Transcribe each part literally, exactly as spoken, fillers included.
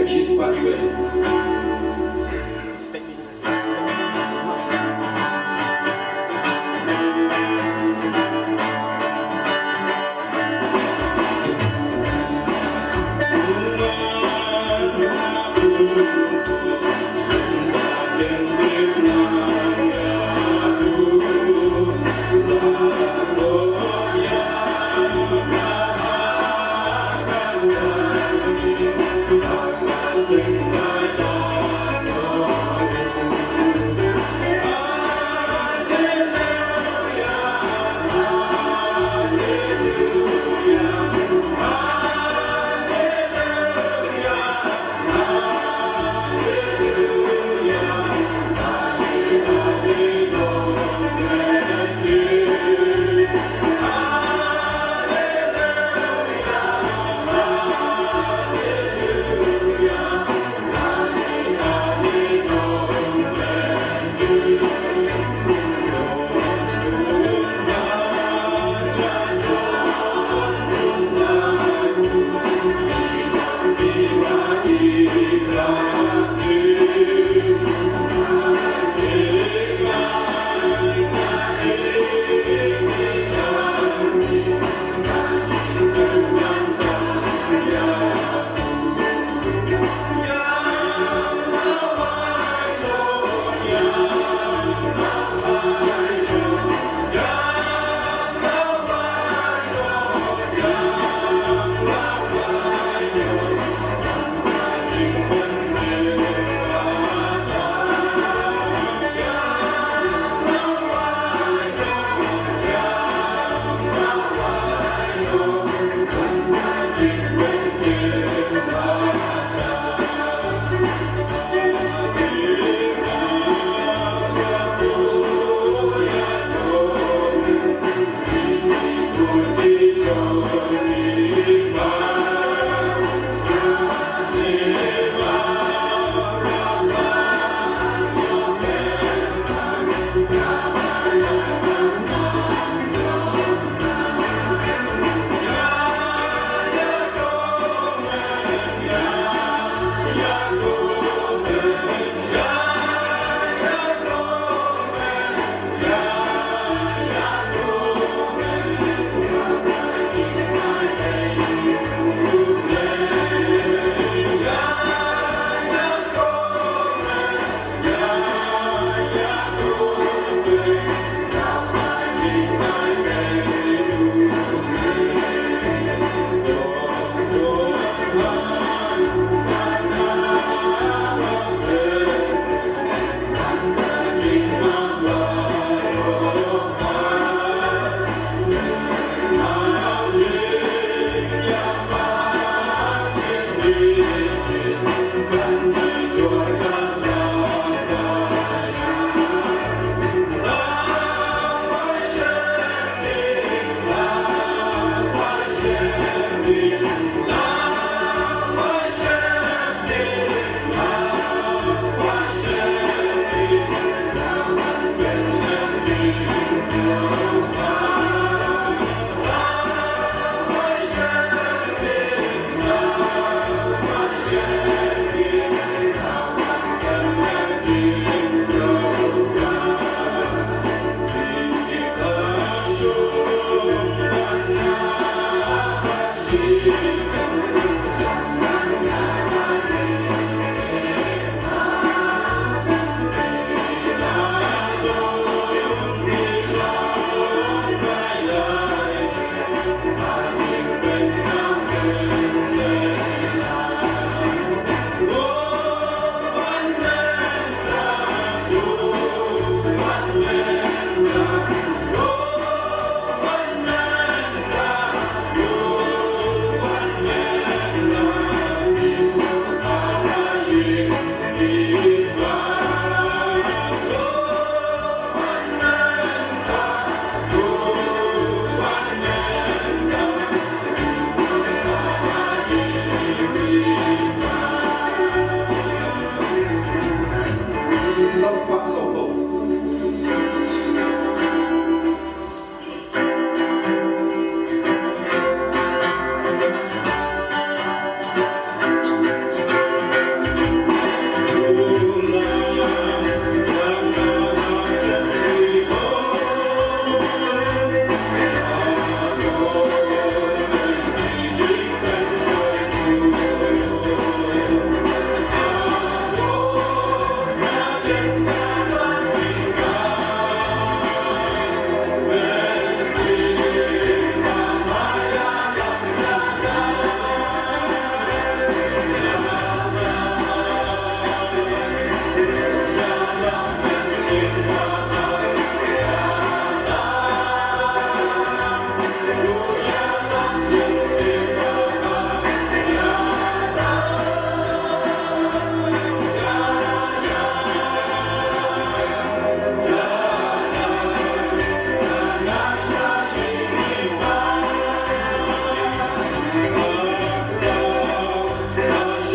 She's back away.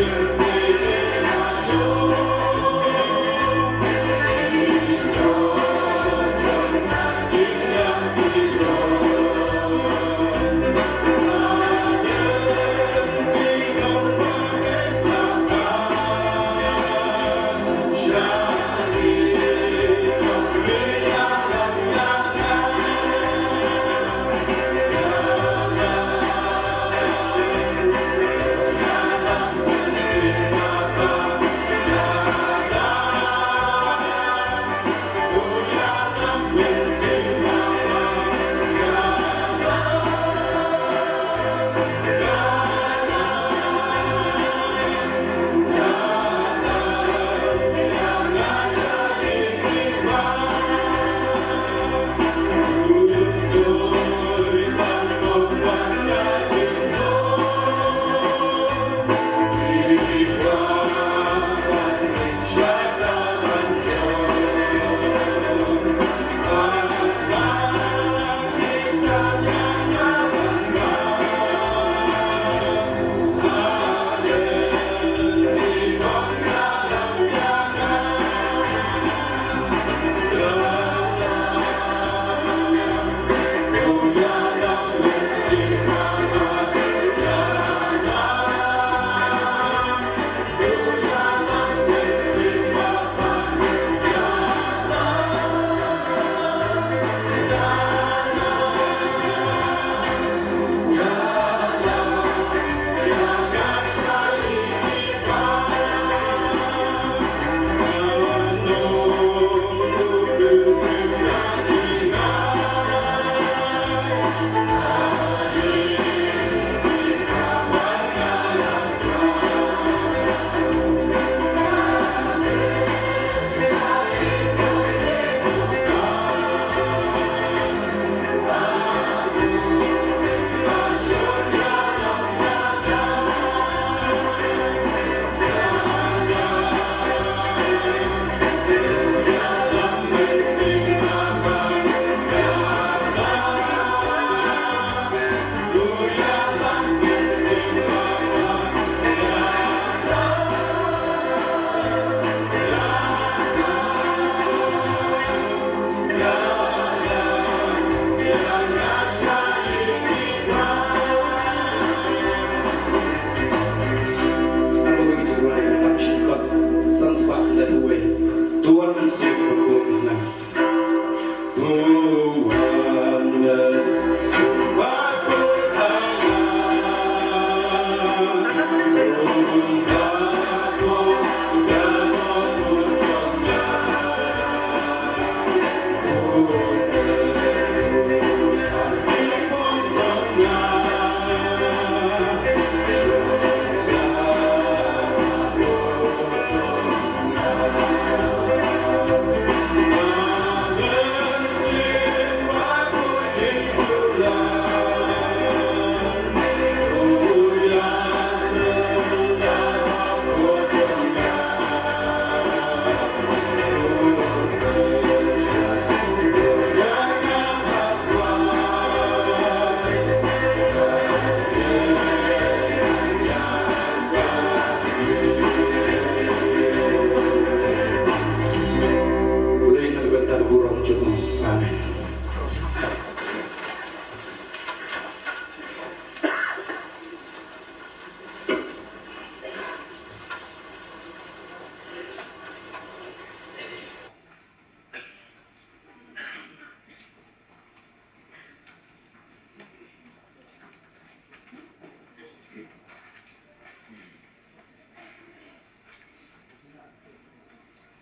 Amen.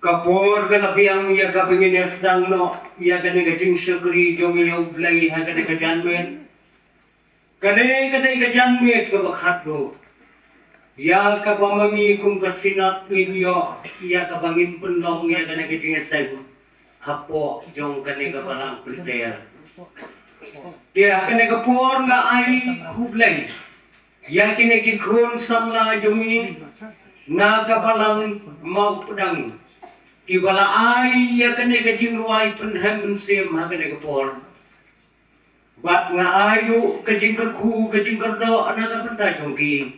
Ka por ka la biang ïa kaba ngin ïa sdang noh ïa kane ka jingshakri jong ngi ïa U Blei ha kane ka janmiet. Kane ka dei ka janmiet kaba khatduh ïa kaba ma ngi kum ka Synod ngin ïoh ïa kaba ngin pynlong ïa kane ka jingïaseng hapoh jong kane ka balang pyrthei. Te ha kane ka por nga ai khublei ïa kine ki khun samla jong ngi na ka balang Mawpdang kiba la ai ïa kane ka jingrwai pynrhem mynsiem ha kane ka por. Bad nga ai ruh ka jingkyrkhu ka jingkyrdoh na ka bynta jong ki.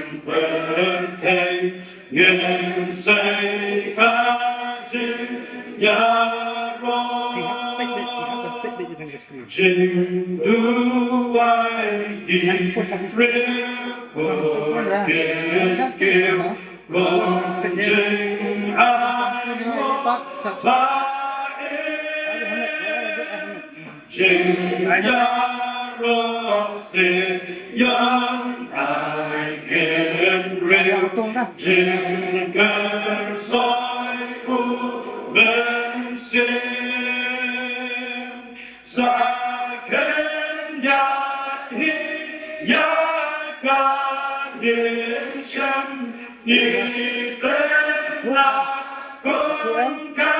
pyrthei ngin sei ka jingïaroh. Jingduwai ki briew, ko Kynriew, ko jingaiñguh ba im. Jingïaroh sien ai kynriew, jingkyrsoi u Mynsiem. Sa khyndiat hi ïa ka mynsiem, ïa ka kum ka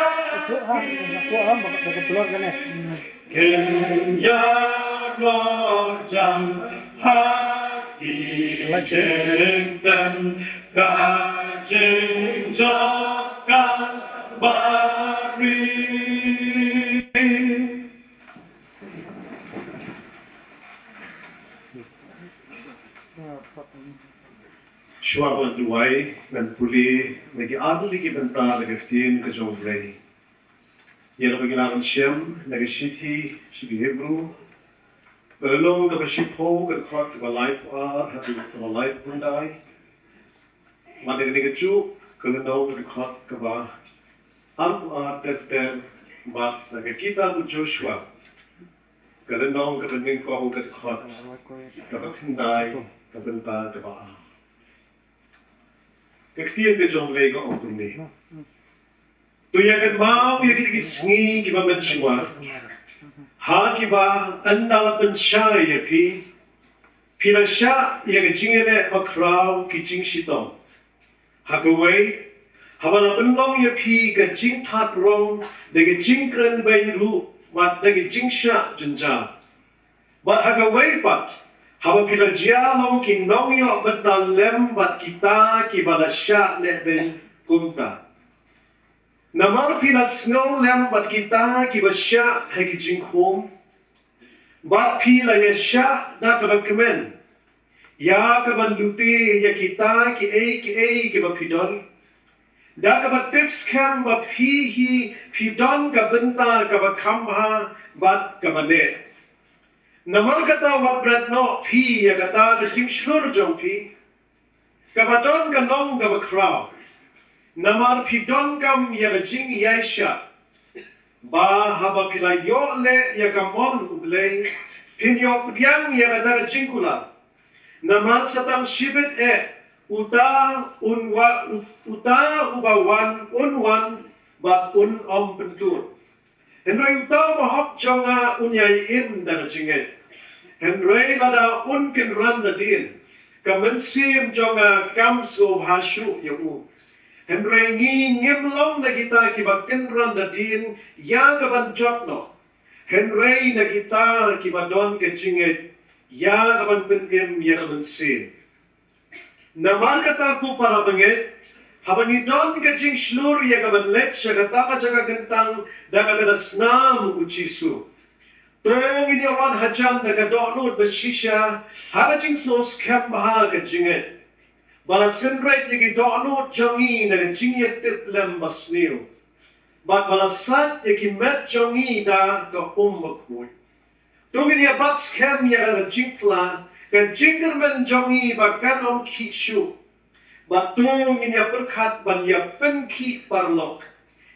Kin ïaroh jam ha ki jingtem ka jingjop Kalbari. Shuwa ban duwai, ngan pule na ki artylli ki bynta na ka ktien ka jong U Blei. Ïa kaba ngi la wan shem na ka shithi sha ki Hebru, ka lynnong kaba shiphew, ka dkhot kaba laiphew ar haduh kaba laiphew khyndai. Bad na kane kajuh ka lynnong, ka dkhot kaba arphew ar ter ter. Bad na ka kitab u Joshua, ka lynnong kaba nyngkong, ka dkhot kaba khyndai, ka bynta kaba ar. Ka ktien ka jong U Blei ka ong kumne: To ïa kynmaw ïa kine ki sngi kiba mynshuwa, ha kiba ynda la pynshai ïa phi, phi la shah ïa ka jingïaleh bakhraw ki jingshitom. Ha kawei, haba la pynlong ïa phi ka jingthad rong da ka jingkren beiñ ruh bad da ka jingshah jynjar. Bad ha kawei pat, haba phi la jia long ki nongïoh bynta lem bad kita kiba la shah leh beiñ kumta. Namar phi la sngew lem bad kita kiba shah ha ki jingkhum, bad phi la ïa shah da kaba kmen ïa kaban lute ïa kita kiei kiei kiba phi don, da kaba tip skhem ba phi hi phi don ka bynta kaba kham bha bad kaba neh. Namar kata, wat bret noh phi ïa kata ka jingshlur jong phi, kaba don ka nong kaba khraw. Namar phi donkam ïa ka jingïaishah, ba haba phi la ïoh leh ïa ka mon U Blei, phin ïoh pdiang ïa kata ka jingkular. Namar sa tang shibit eh, uta un wa, uta uba wan un wan bad un ym pyntur. Hynrei uta u bahok jong nga un ïai im da ka jingngeit. Hynrei lada un kynran nadien, ka mynsiem jong nga kam sngewbha shuh ïa u. Hynrei ngi ngim long na kita kiba kynran nadien ïa kaban jot noh, hynrei na kita kiba don ka jingngeit ïa kaban pynim ïa ka mynsiem. Namar kata, ko para bangeit, haba ngi don ka jingshlur ïa kaban leit sha kata ka jaka kyntang da kata ka snam U Jisu, to ngin ïa wan hajan da ka dohnud ba shisha ha ka jingsngewskhem bha ka jingngeit, ba la synreit ïa ki dohnud jong ngi na ka jingïatiplem basniew, bad ba la sait ïa ki met jong ngi da ka um bakhuid. To ngin ïa bat skhem ïa ka jingphla, ka jingkyrmen jong ngi ba kan ym khih shuh. Bad to ngin ïa pyrkhat ban ïa pynkhih paralok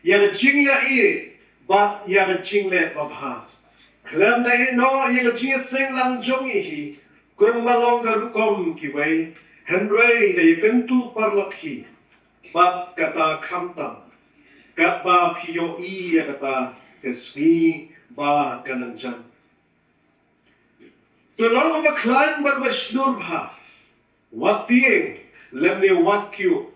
ïa ka jingïaieit bad ïa ka jingleh babha, khlem da ïehnoh ïa ka jingïaseng lang jong ngi hi, kumba long ka rukom kiwei, hynrei da ïakyntu paralok hi bad kata khamtam, katba phi ïohi ïa kata ka sngi ba kan nang jan. To long uba khlaiñ bad uba shlur bha, wat tieng lymne wat kyiuh,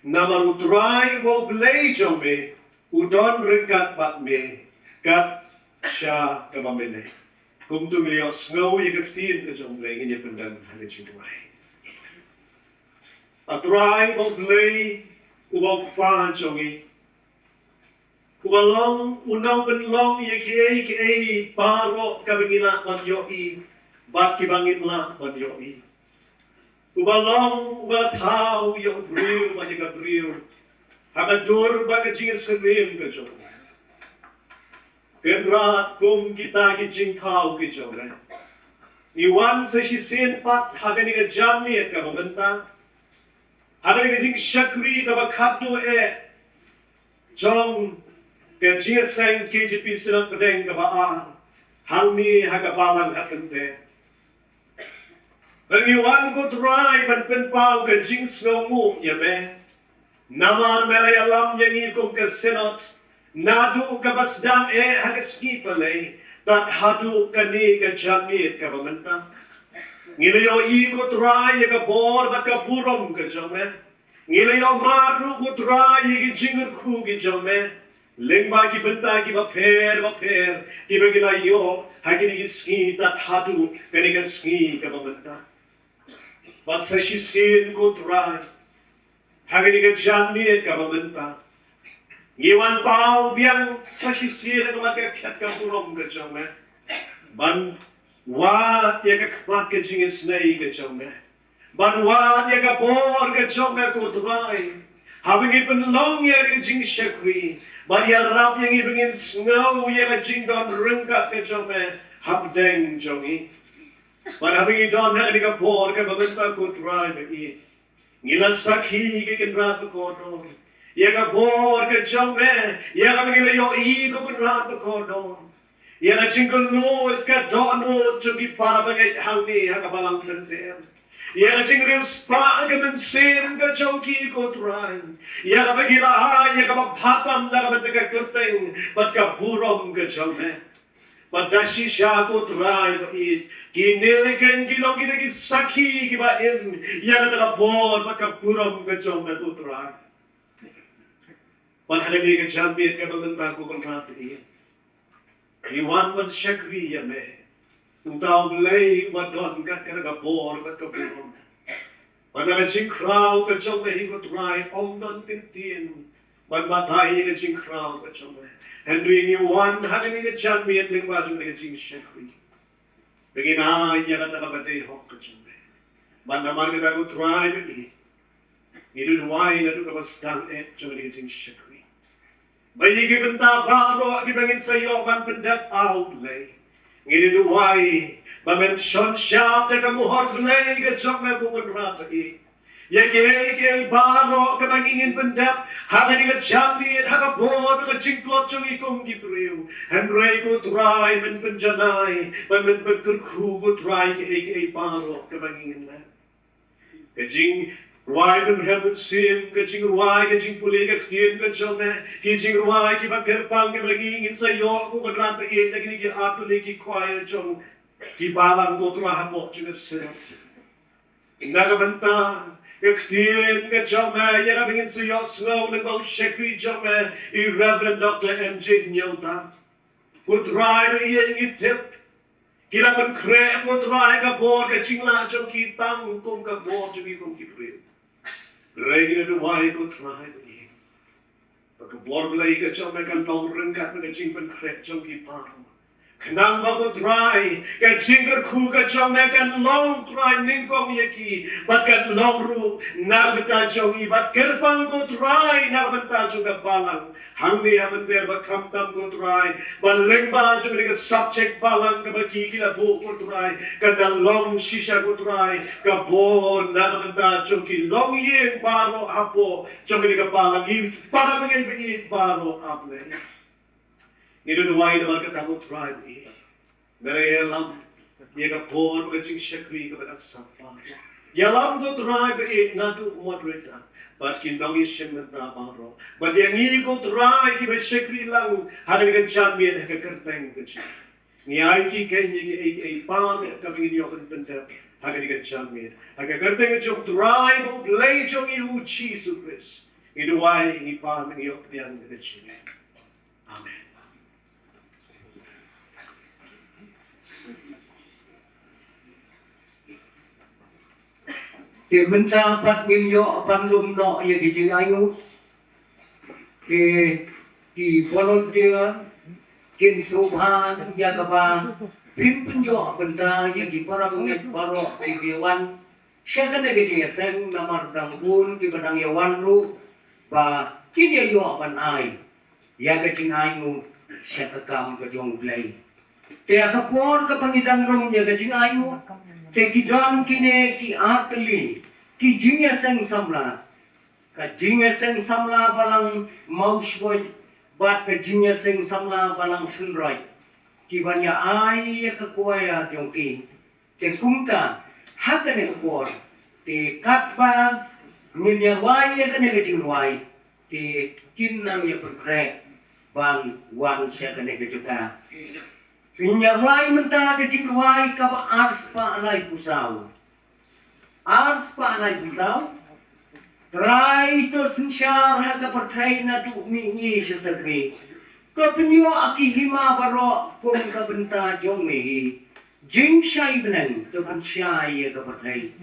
namar U Trai uba U Blei jong me u don ryngkat bad me kat sha kaba me leit. Kumto ngin ïohsngew ïa ka ktien ka jong U Blei, ngin ïa pyndem ha ka jingduwai. A Trai uba U Blei, uba U Kpa jong ngi, uba long u nongpynlong ïa kiei kiei baroh kaba ngi lah ban ïohi bad kiba ngim lah ban ïohi. Uba long uba thaw ïa u briew bad ïa ka briew ha ka dur bad ka jingsyriem ka jong u. Kynrad, kum kita ki jingthaw ki jong me, ngi wan sa shisien pat ha kane ka janmiet kaba mynta, ha kane ka jingshakri kaba khatduh eh jong ka jingïaseng K J P Synod Pdeng kaba ar hangne ha ka Balang Khatkynte. Ba ngi wan, ko Trai, ban pynpaw ka jingsngewnguh ïa me, namar me la ïalam ïa ngi kum ka Synod naduh kaba sdang eh ha ka Sngi Palei tad haduh kane ka janmiet kaba mynta. Ngi la ïohi, ko Trai, ïa ka bor bad ka burom ka jong me. Ngi la ïoh mad ruh, ko Trai, ïa ki jingkyrkhu ki jong me lyngba ki bynta kiba pher bapher kiba ngi la ïoh ha kine ki sngi tad haduh kane ka sngi kaba mynta. Bad sa shisien, ko Trai, ha kane ka janmiet kaba mynta, ngi wan paw biang sa shisien ha khmat ka khet ka burom ka jong me, ban wad ïa ka khmat ka jingisynei ka jong me, Ban wad ïa ka bor ka jong me ko Trai. Haba ngi pynlong ïa ka jingshakri, ban ïarap ïa ngi ba ngin sngew ïa ka jingdon ryngkat ka jong me hapdeng jong ngi. Ban haba ngi don ha kane ka bor kaba mynta ko Trai ba ïeit, ngi la sakhi ïa ka Kynrad bakordor ïa ka bor ka jong me, ïa kaba ngi la ïohi ko Kynrad bakordor. Ïa ka jingkyllut ka dohnud jong ki para bangeit hangne ha ka balang lynter. Ïa ka jingriewspah ka mynsiem ka jong ki ko Trai. Ïa kaba ki la ai ïa kaba bha tam na ka bynta ka kyrteng bad ka burom ka jong me. Bad da shisha ko Trai ba ïeit, kine ken ki long kine ki sakhi kiba im ïa kata ka bor bad ka burom ka jong me ko Trai. Bad ha kane ka janmiet kaba mynta ko Kynrad ba ïeit, ngi wan ban shakri ïa me, uta U Blei uba don kat kata ka bor bad ka burom. Bad na ka jingkhraw ka jong me hi ko Trai, ym don ktien ban batai ïa ka jingkhraw ka jong me. Hynrei ngi wan ha kane ka janmiet lyngba jong kane ka jingshakri, ba ngin ai ïa kata kaba dei hok ka jong me. Bad namar kata ko Trai ba ïeit, ngi duwai naduh kaba sdang eh jong kane ka jingshakri, ba ïa ki bynta baroh kiba ngin sa ïoh ban pyndep, A U Blei, ngi duwai ba men shon shap da ka mohor Blei ka jong me ko Kynrad ba ïeit, ïa kiei kiei baroh kaba ngi ngin pyndep ha kane ka janmiet ha ka bor ka jingtlot jong ngi kum ki briew. Hynrei ko Trai men pynjanai, ba men pynkyrkhu ko Trai kiei kiei baroh kaba ngi ngin leh. Ka jingrwai pynrem mynsiem, ka jingrwai, ka jingpule ka ktien ka jong me, ki jingrwai kiba kyrpang kiba ngi ngin sa ïoh ko Kynrad ba ïeit na kine ki artylli ki kwai jong ki balang ko Trai hapoh jong ka synod. Na ka bynta ka ktien ka jong me ïa kaba ngin sa ïohsngew lyngba u shakri jong me, i Reverend Doctor M J Hynñiewtrep. Ko Trai ba ïeit, ngi tip ki la pynkhreh ko Trai ka bor ka jinglah jong ki tang kum ka bor jong ngi kum ki briew. Hynrei ngi duwai ko Trai ba ïeit, ba ka bor Blei ka jong me kan long ryngkat bad ka jingpynkhreh jong ki baroh. Khnang ba ko Trai ka jingkyrkhu ka jong me kan long Trai nyngkong ïa ki, bad kan long ruh na ka bynta jong ngi, bad kyrpang ko Trai na ka bynta jong ka balang hangne ha Bynta, bad khamtam ko Trai ba lyngba jong kane ka subject balang kaba ki ki la buh ko Trai, kan da long shisha ko Trai ka bor na ka bynta jong ki longïing baroh hapoh jong kane ka balang, ki para bangeit ba ïeit baroh, A Blei. Ngi duwai namar kata ko Trai ba ïeit, me ïalam ïa ka bor ka jingshakri kaba dang sah baroh. Ïalam ko Trai ba ïeit naduh moderator bad ki nongïashim bynta baroh, bad ïa ngi ko Trai kiba shakri lang ha kane ka janmiet ha ka kyrteng ka jong me. Ngi aiti kein ïa kiei kiei baroh kaba ngin ïoh ban pyndep ha kane ka janmiet ha ka kyrteng ka jong u Trai bad u Blei jong ngi U Jisu Khrist. Ngi duwai, ngi pan, ngi ïoh pdiang da ka jingim. Amen. Te mynta pat ngin ïoh ban lum noh ïa ki jingainguh. Te ki volunteer kin sngewbha ïa kaba phin pynïoh bynta ïa ki para bangeit baroh kiba wan sha kane ka jingïaseng, namar dang bun kiba dang ïawan ruh ba kin ïa ïoh ban ai ïa ka jingainguh sha ka kam ka jong U Blei. Te ha ka por kaba ngi dang rung ïa ka jingainguh, te ki don kine ki artylli ki jingïaseng samla, ka jingïaseng samla balang Mawshbuit bad ka jingïaseng samla balang Thunroit, ki ban ïa ai ïa ka kwaya jong ki. Te kumta ha kane ka por, te katba ngin ïa rwai ïa kane ka jingrwai, te kin nang ïa pynkhreh ban wan sha kane ka jaka. Ngin ïa rwai mynta ka jingrwai kaba arspah laiphew saw. Arspah laiphew saw. Trai to synshar ha ka pyrthei naduh mihngi sha sepngi. To pynïoh ha ki hima baroh kum ka bynta jong me hi. Jingshai bneng to pynshai ïa ka pyrthei.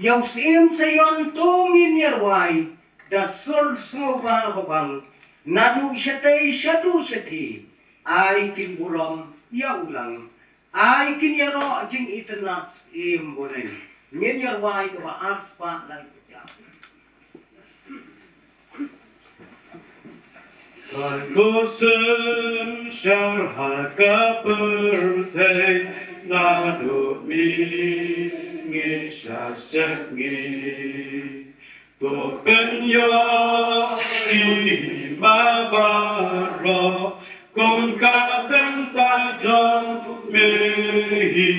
Ïa u Syiem Zion to ngin ïa rwai da sur sngewbha babang. Naduh shatei shaduh shathie. Ai kin burom ïa u lang. Ai kin ïaroh jingitynnad Syiem Boneng. Ngin ïa rwai kaba ar spah lai pyrshah. Kan ko synshar ha ka pyrthei naduh mihngi sha sepngi. Ko pynïoh ïa ma baroh kum ka bynta jong me hi.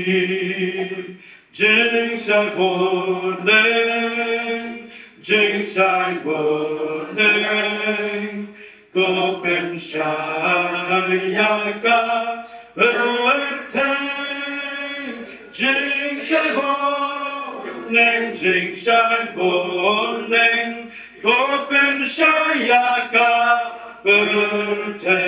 Jingshai bun neng, jingshai bun neng, ko pynshai ïa ka pyrthei. Jingshai bun neng, jingshai bun neng, ko pynshai ïa ka pyrthei.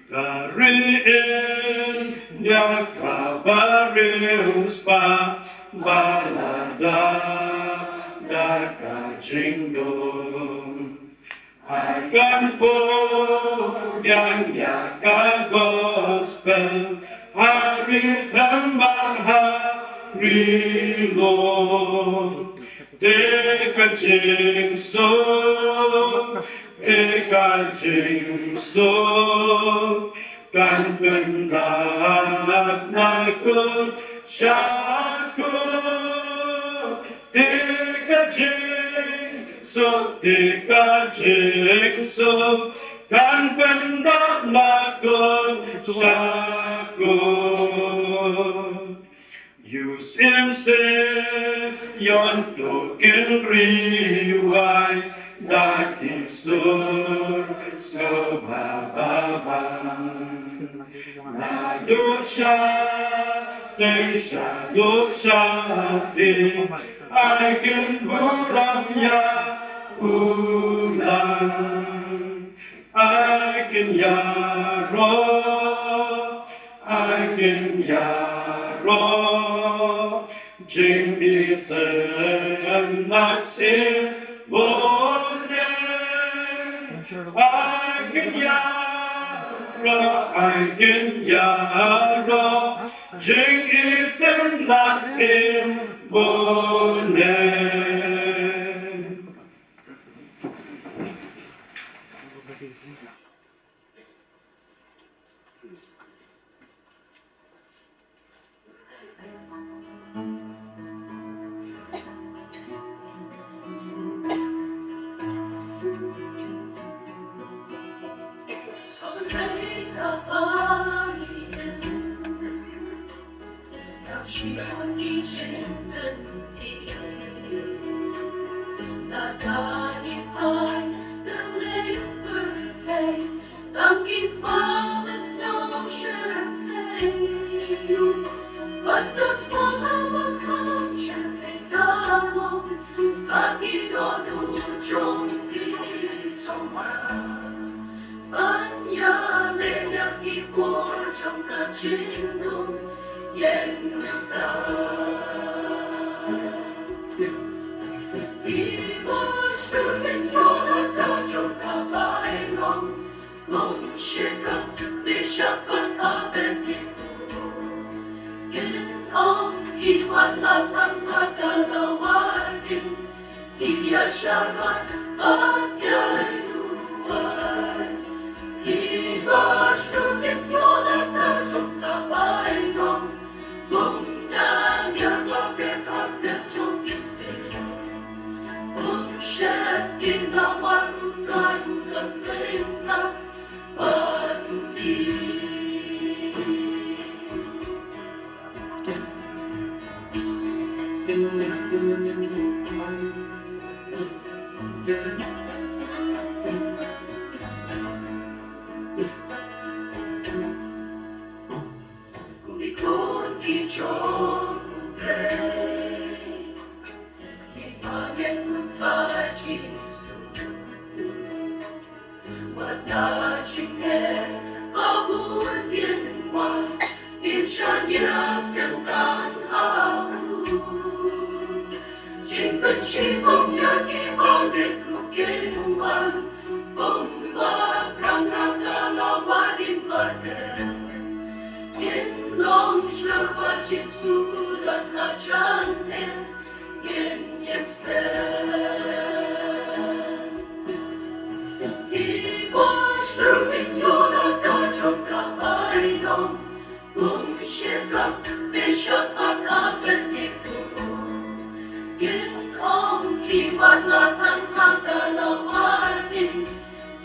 Ka ri India kaba riewspah ba la da da ka jingdum. Ai kan pdiang ïa ka gospel ha ri them bad ha ri lum. Te ka jingsuk, te ka jingsuk kan pyndap na kut sha kut. Te ka jingsuk, te ka jingsuk kan pyndap na kut sha kut. Ïa u Syiem Sion to kin riewai da ki sur sngewbha ba bang. Naduh shatei shaduh shatei ai kin burom ïa u Lang. Ai kin ïaroh, ai kin ïaroh, jingïeit na ka symboline. Ai kin ïaroh, ai kin ïaroh, jingïeit na ka symboline. Ban ïaleh ïa ki por jong ka jingdum ïeng mynta. Ki bor shu kin ïoh la ka jong ka bainong. Kum Shadrak, Meshak bad Abednego. Kin ong ki wan la tang ha ka lawar ding. Ki ïasharat bad ïaduwai. Ki ba shu kin ïoh la ka jong ka bainong. Kum Daniel ba pep ha pep jong ki syiem. Kum Shadrach, Meshak bad Abednego. Wat na jingeh ba bun ngin wan, ngin shaniah skhem tang ha u. Jingpynshitom ïa ki bangeit ruh kin wan, kumba phrang ha ka lawa ngin bad ngin Long shlur ba Jisu u don ha jingeh, ngin ïeng skhem. Ki ba shlur kin ïoh da ka jong ka bainong. Kum shiphrang, bishop bad archdeacon. Kin ong ki wat la tang ha ka lawar ding.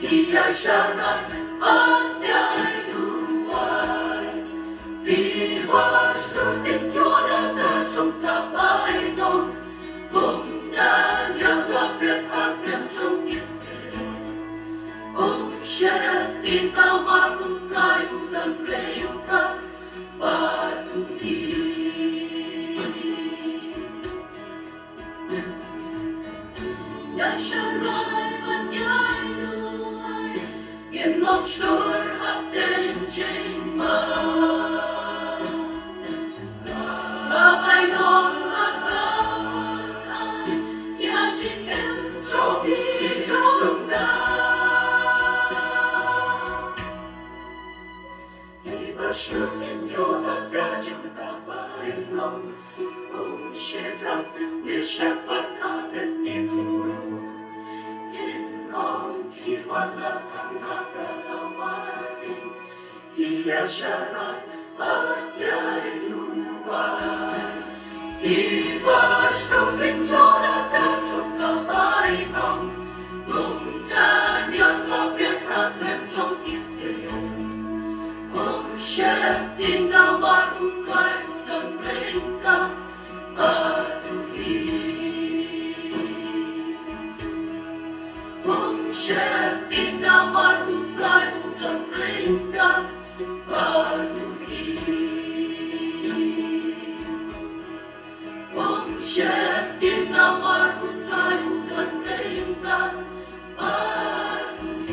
Ki ïa sharai bad ïa duwai. Ki ba shlur kin ïoh da ka jong ka bainong. Kum Daniel ba peit ha pdeng jong ki syiem. Kum sheptieng namar U Trai u don ryngkat bad u. Ïa sharai bad ïa duwai, ngin long shlur hapdeng jingma. Ka bainong ka kyrpad ïa jingim jong ki jong nga. Ki ba shlur kin ïoh da ka jong ka bainong. Kum Shadrak, Meshak bad Abednego. Kin ong ki wat la tang ha ka lawar ding. Ki ïa sharai bad ïa duwai. Ki ba shlur kin ïoh da ka jong ka bainong. Kum Daniel ba peit ha pdeng jong ki syiem. Kum sheptieng namar U Trai u don ryngkat bad u. Kum sheptieng namar U Trai u don ryngkat bad u. Kum sheptieng namar U Trai u don ryngkat bad u.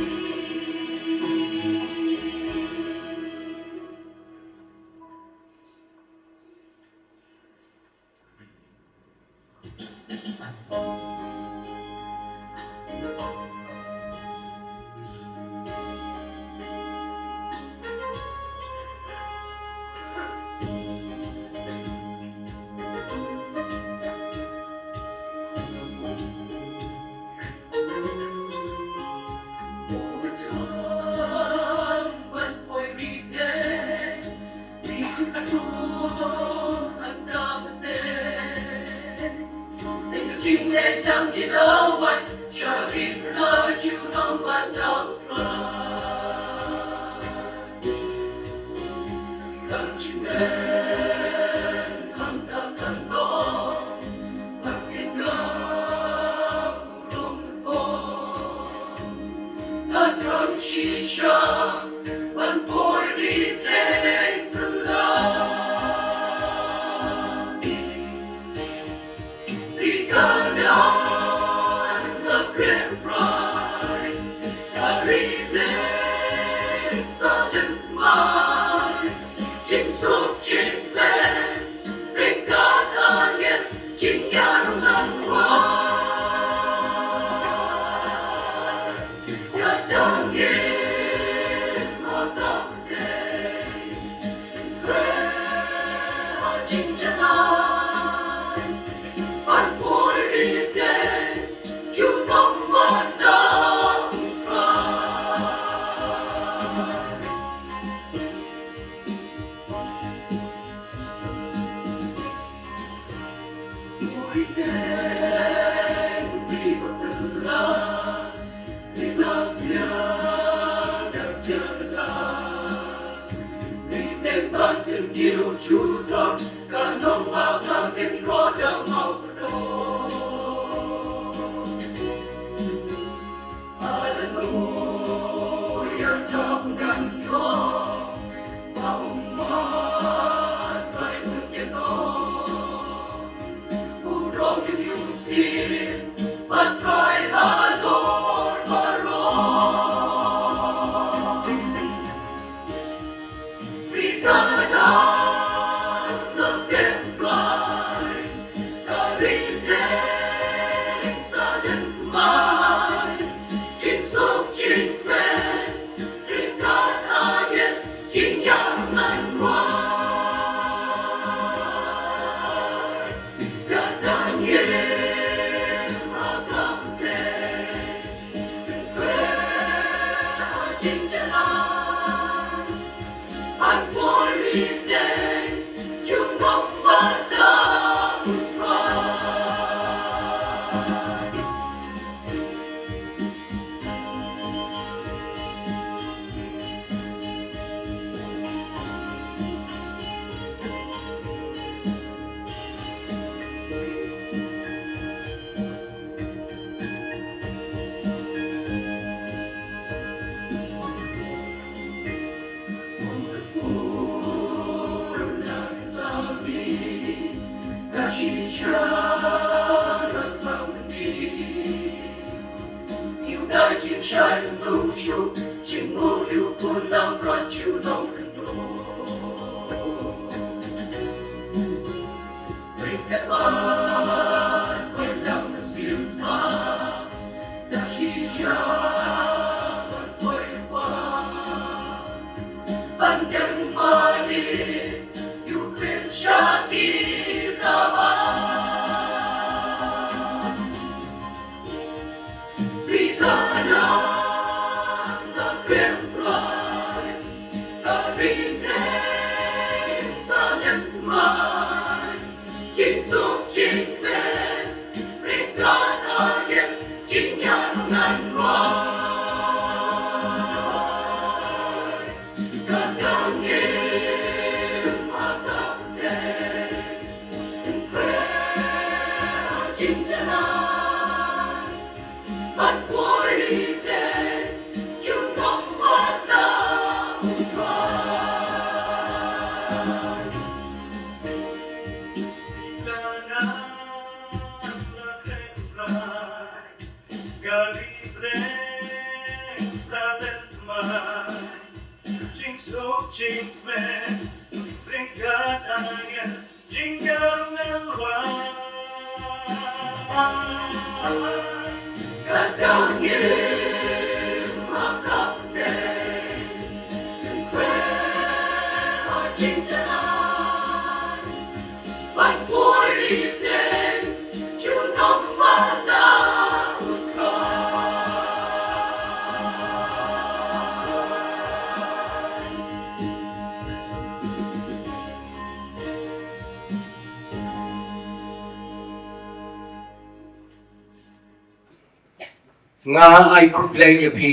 Nga ai khublei ïa phi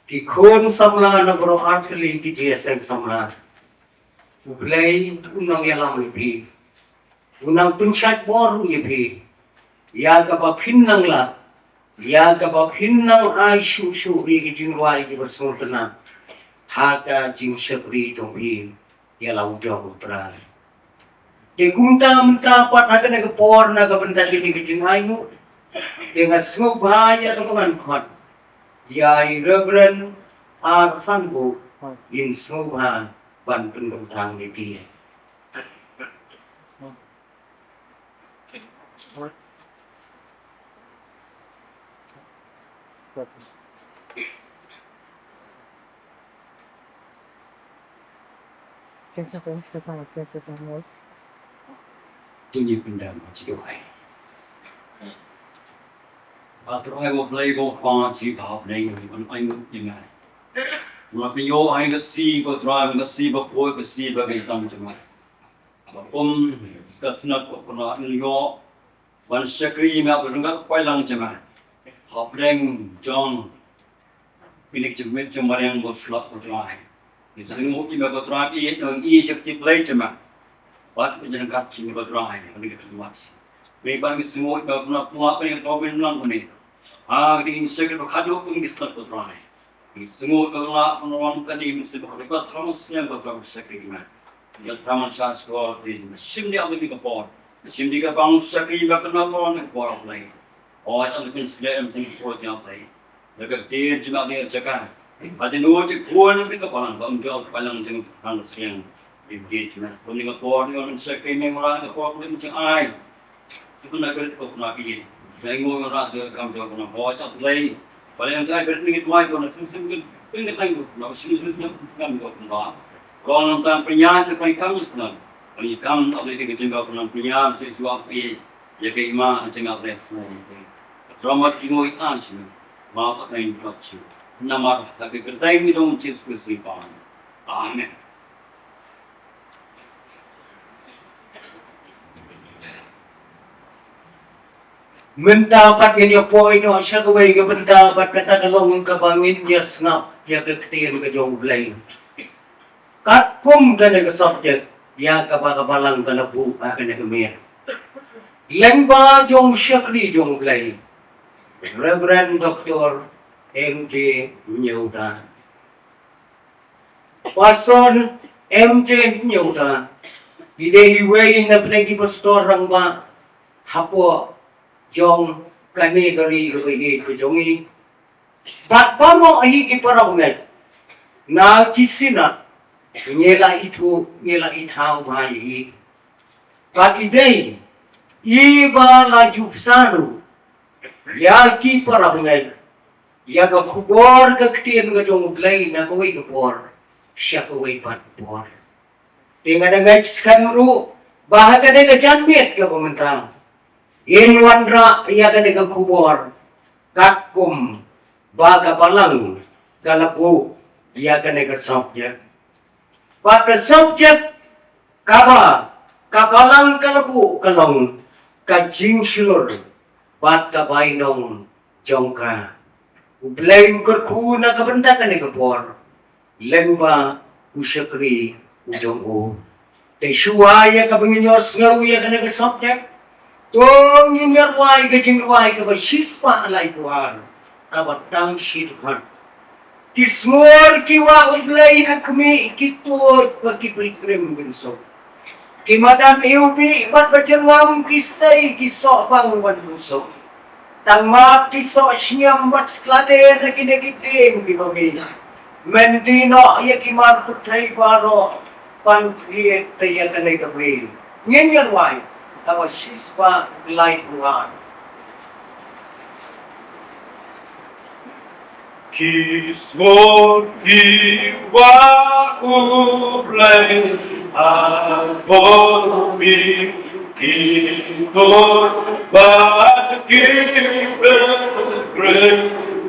ki khun samla na baroh artylli ki jingïaseng samla. U Blei u nang ïalam ïa phi. U nang pynshait bor ïa phi ïa kaba phin nang lap, ïa kaba phin nang ai shuh shuh ïa ki jingrwai kiba sngewtynnat ha ka jingshakri jong phi ïa la u jong U Trai. Te kumta mynta pat ha kane ka por na ka bynta kine ki jingainguh, te nga sngewbha ïa kaba ngan khot ïa i Reverend Arfan Buh, in sngewbha ban pynkyntang ïa ki. Tuni pynda ma chi duwai. Ba Trai ba Blei ba pa chi ba hap nei ban ai ngut ïa ngai. Nga pynïoh ai ka si ba Trai, ka si ba khuid, ka si ba kyntam jong ngai. Ba kum ka snat ba kynrad ngi ïoh ban shakri ïa me ha ryngkat ka paidlang jong nga. Hapdeng jong kine ki jingmut jingmariang ba slap ko Trai. Ngi sngewnguh ïa me ko Trai, ïeit ngi ïeit sha ka kti Blei jong me. Bad ka jingryngkat jong me ko Trai ha kane ka khyndiat. Ngi ban ngi sngewnguh ïa me ko Trai, pynlong kane. Ha ka dei ngi shakri ba khadduh kum ki snat ko Trai. Ngi sngew ka la pynlong ka dei mynsiem ba ka dei ka thrang sniang ka thrang shakri ma. Ka thrang sha shuwa dei ma shim dei ka dei ka por. Shim dei ka bang shakri ma ka na pynlong ka por Blei. O ya ka mynsiem em sing ko ja Blei. Da ka dei jima dei jaka. Ba dei no ji ko na dei ka palang ba um jol palang jing thrang sniang. Dei dei jima. Ko ni ka por ni shakri ni ma ka por ni jing ai. Ki pynlong ka rit ka pynlong ka ïing. Jai ngoi ngan rah jai kam jai pynlong hoi ta Blei. Ba lei jai ka rit ni ki tuai ko na sim sim kin kin ka tang ko na sim sim sim kam ko pynlong. Ko nang tang pynïa jai kam kam ni snam. Kam ni kam ta Blei ka jingkau pynlong pynïa jai suak pynïa. Ïa ka ima jai ngap Blei snam. Drama jingoi a jai. Ma ka tang ko jai. Namar ka ka tang ni dong Jisu Kristi pa. Amen. Mynta pat ngin ïa poi noh sha kawei ka bynta bad kata ka long kaba ngin ïa sngap ïa ka ktien ka jong U Blei. Katkum kane ka subject ïa kaba ka Balang ka la buh ha kane ka miet. Lyngba jong u shakri jong U Blei, Reverend Doctor M J Hynñiewta. Pastor M J Hynñiewta i dei iwei na pdeng ki pastor rangbah hapoh jong kane ka ri kaba ïeit ka jong ngi. Bad baroh hi ki para bangeit na ki synod ngi la ithuh, ngi la ithaw bha ïa i. Bad i dei iba la ju bsa ruh ïa ki para bangeit ïa ka khubor ka ktien ka jong U Blei na kawei ka por sha kawei pat ka por. Te nga da ngeit skhem ruh ba ha kane ka janmiet kaba mynta in wanrah ïa kane ka khubor katkum ba ka Balang ka la buh ïa kane ka subject. Bad ka subject kaba ka Balang ka la buh ka long ka jingshlur bad ka bainong jong ka. U Blei un kyrkhu na ka bynta kane ka por lyngba u shakri u jong u. Te shuwa ïa kaba ngin ïohsngew ïa kane ka subject, to ngin ïa rwai ka jingrwai kaba shispah laiphew ar, kaba tang shi dkhot. Ki sngur ki wah U Blei ha khmih, ki tuid ba ki pilgrim kin suk. Ki madan iwbih bad ba jyrngam, ki sei ki soh bang ban pynsuk. Tang map ki soh shngiam bad sklate na kine ki dieng kiba mih. Mynta noh ïa ki mar pyrthei baroh ban thied te ïa kane ka bri. Ngin ïa rwai kaba shispah laiphew ar. Ki sngur ki wah U Blei ha khmih, ki tuid bad ki pilgrim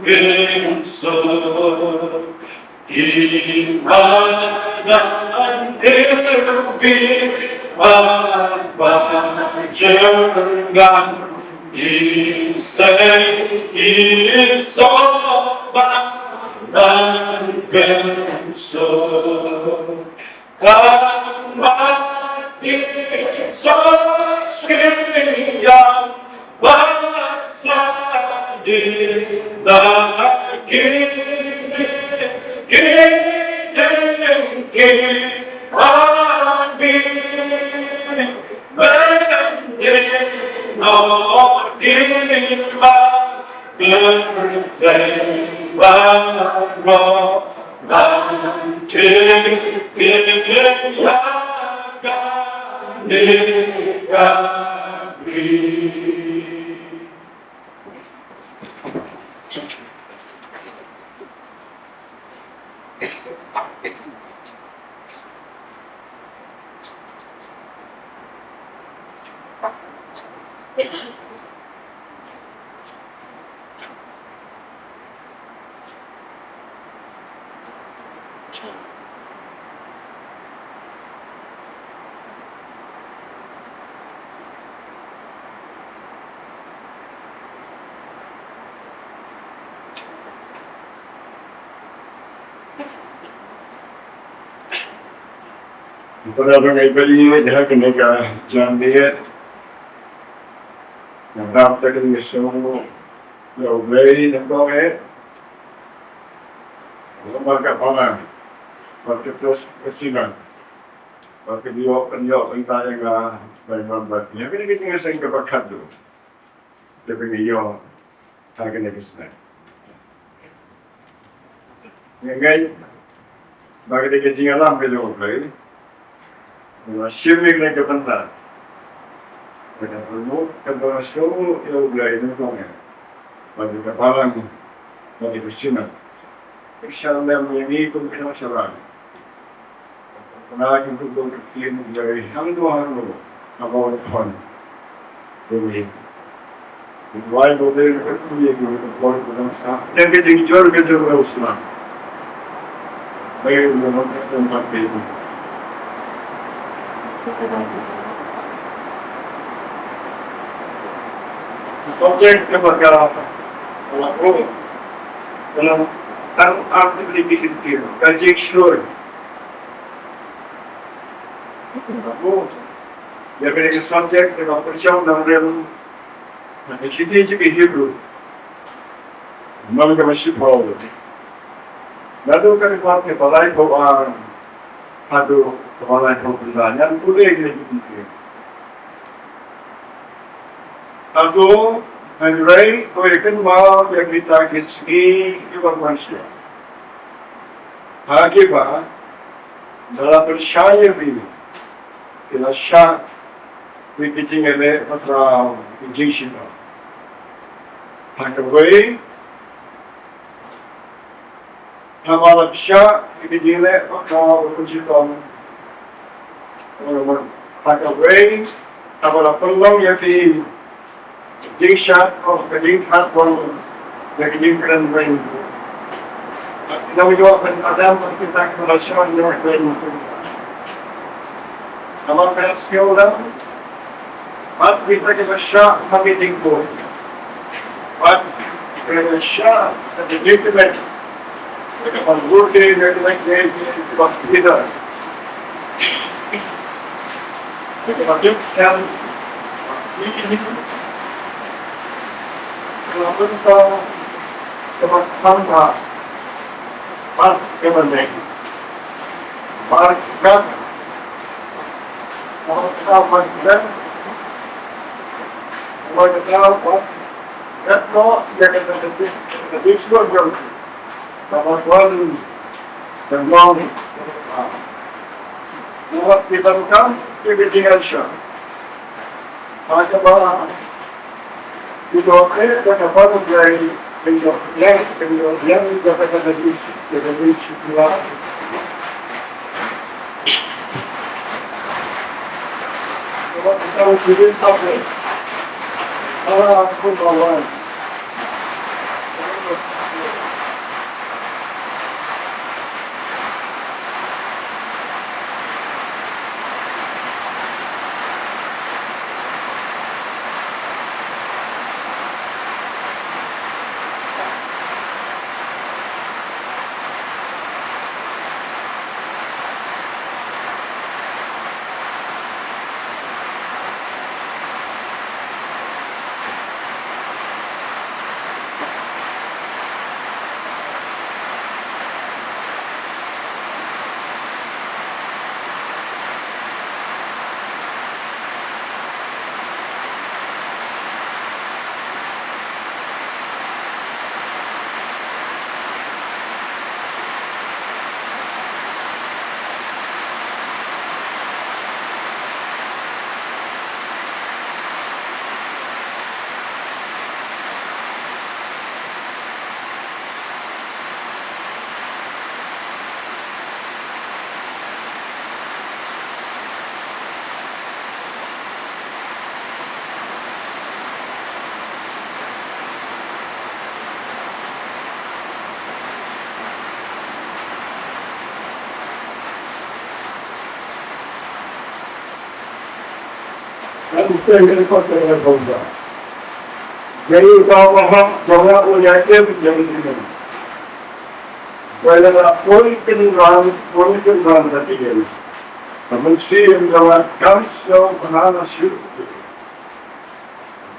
kin suk. Ki madan iwbih bad ba jyrngam, ki sei ki soh bang ban pynsuk. Tang map ki soh shngiam bad sklade na kine ki dieng kiba mih. Mynta noh ki mar pyrthei baroh ban thied te ïa kane ka bri. Para bangeit ba ïeit, ha kane ka janmiet, nga dap da kane ka shnong ïa U Blei nyngkong eh. Ba ka Balang, ba ka Kros ka Sinan, ba ka Biok, ban ïoh ban tai ïa nga, ban ban ban. Ïa kane ka jingïaseng kaba khatduh. Te ba ngi ïoh ha kane ka snem. Nga ngeit ba ka dei ka jingïalam ka jong U Blei. Nga shim ïa kane ka bynta. Nga dang promote ka bynta shuh ïa U Blei nyngkong eh. Ba ka Balang, ba ka Synod. Ka sha lem ïa ngi kum ki nongshakri. Nga kin kyntu ka ktien U Blei hangno hangno haba wan khot ïa ngi. Wai ba dei ka kyntu ïa ngi ka por ka dang sah. Dang ka jingjur ka jur ka usna. Bai u nong ka tempat dei. Subject kaba ka la buh, ka la tang article ki kyntien, ka jingshlur. Ka la buh ïa kane ka subject kaba pynshong nongrim na ka shithi jong ki Hebru, lynnong kaba shiphew, naduh ka dkhot kaba laiphew ar haduh kaba laiphew khyndai. Ngan pule ïa kine ki kyntien. Hato hynrei to ïa kynmaw ïa kita ki sngi kiba wan sha, ha kiba da la pynshai ïa phi, ki la shah ïa ki jingïaleh bakhraw ki jingshitom. Ha kawei, haba la shah ïa ki jingïaleh bakhraw ki jingshitom, ha kawei, haba la pynlong ïa phi jingshad, ka jingthad, ka jingkren weng. Ngi ïoh ban kren bad kita kiba la shah ïa weng. Namar ka sngewdang bad kita kiba shah ha ki jingkut, bad kiba shah ha ki jingkmen. Ka ban bud ïa ka lait ïa ka ba leader. Ka ban duk skhem. Ka ban bynta, ka ban kham bha. Bad ka ban dei, bad ka, bad ka ban dei, bad ka ban dei, bad ka ban dei, bad ka ban dei, Kaba wan, kaba wan, kaba wan, kaba wan, kaba wan, kaba wan, Ngan ïathuh ïa ka kot ka ïa ka bangsa. Ïa u tau ka hok jong nga u ïa ïa ïa ïa. Ïa la la pun kynran pun kynran da ïa. Ka mynsiem jong nga kam sngewbha na shu.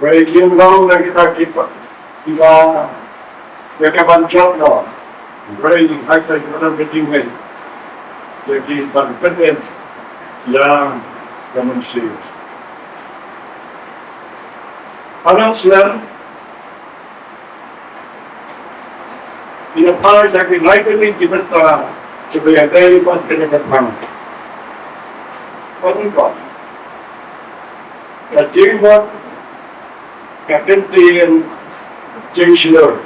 Pyrshah long na kita kiba, kiba ïa ka ban jop noh. Pyrshah ïa kita kiba don ka jingngeit ïa ki ban pynim ïa ka mynsiem. Hana snem Ïa phi sa ki lai tylli ki bynta kiba ïadei bad kane ka thong. Pynban ka jingmut ka kyntien jingshlur.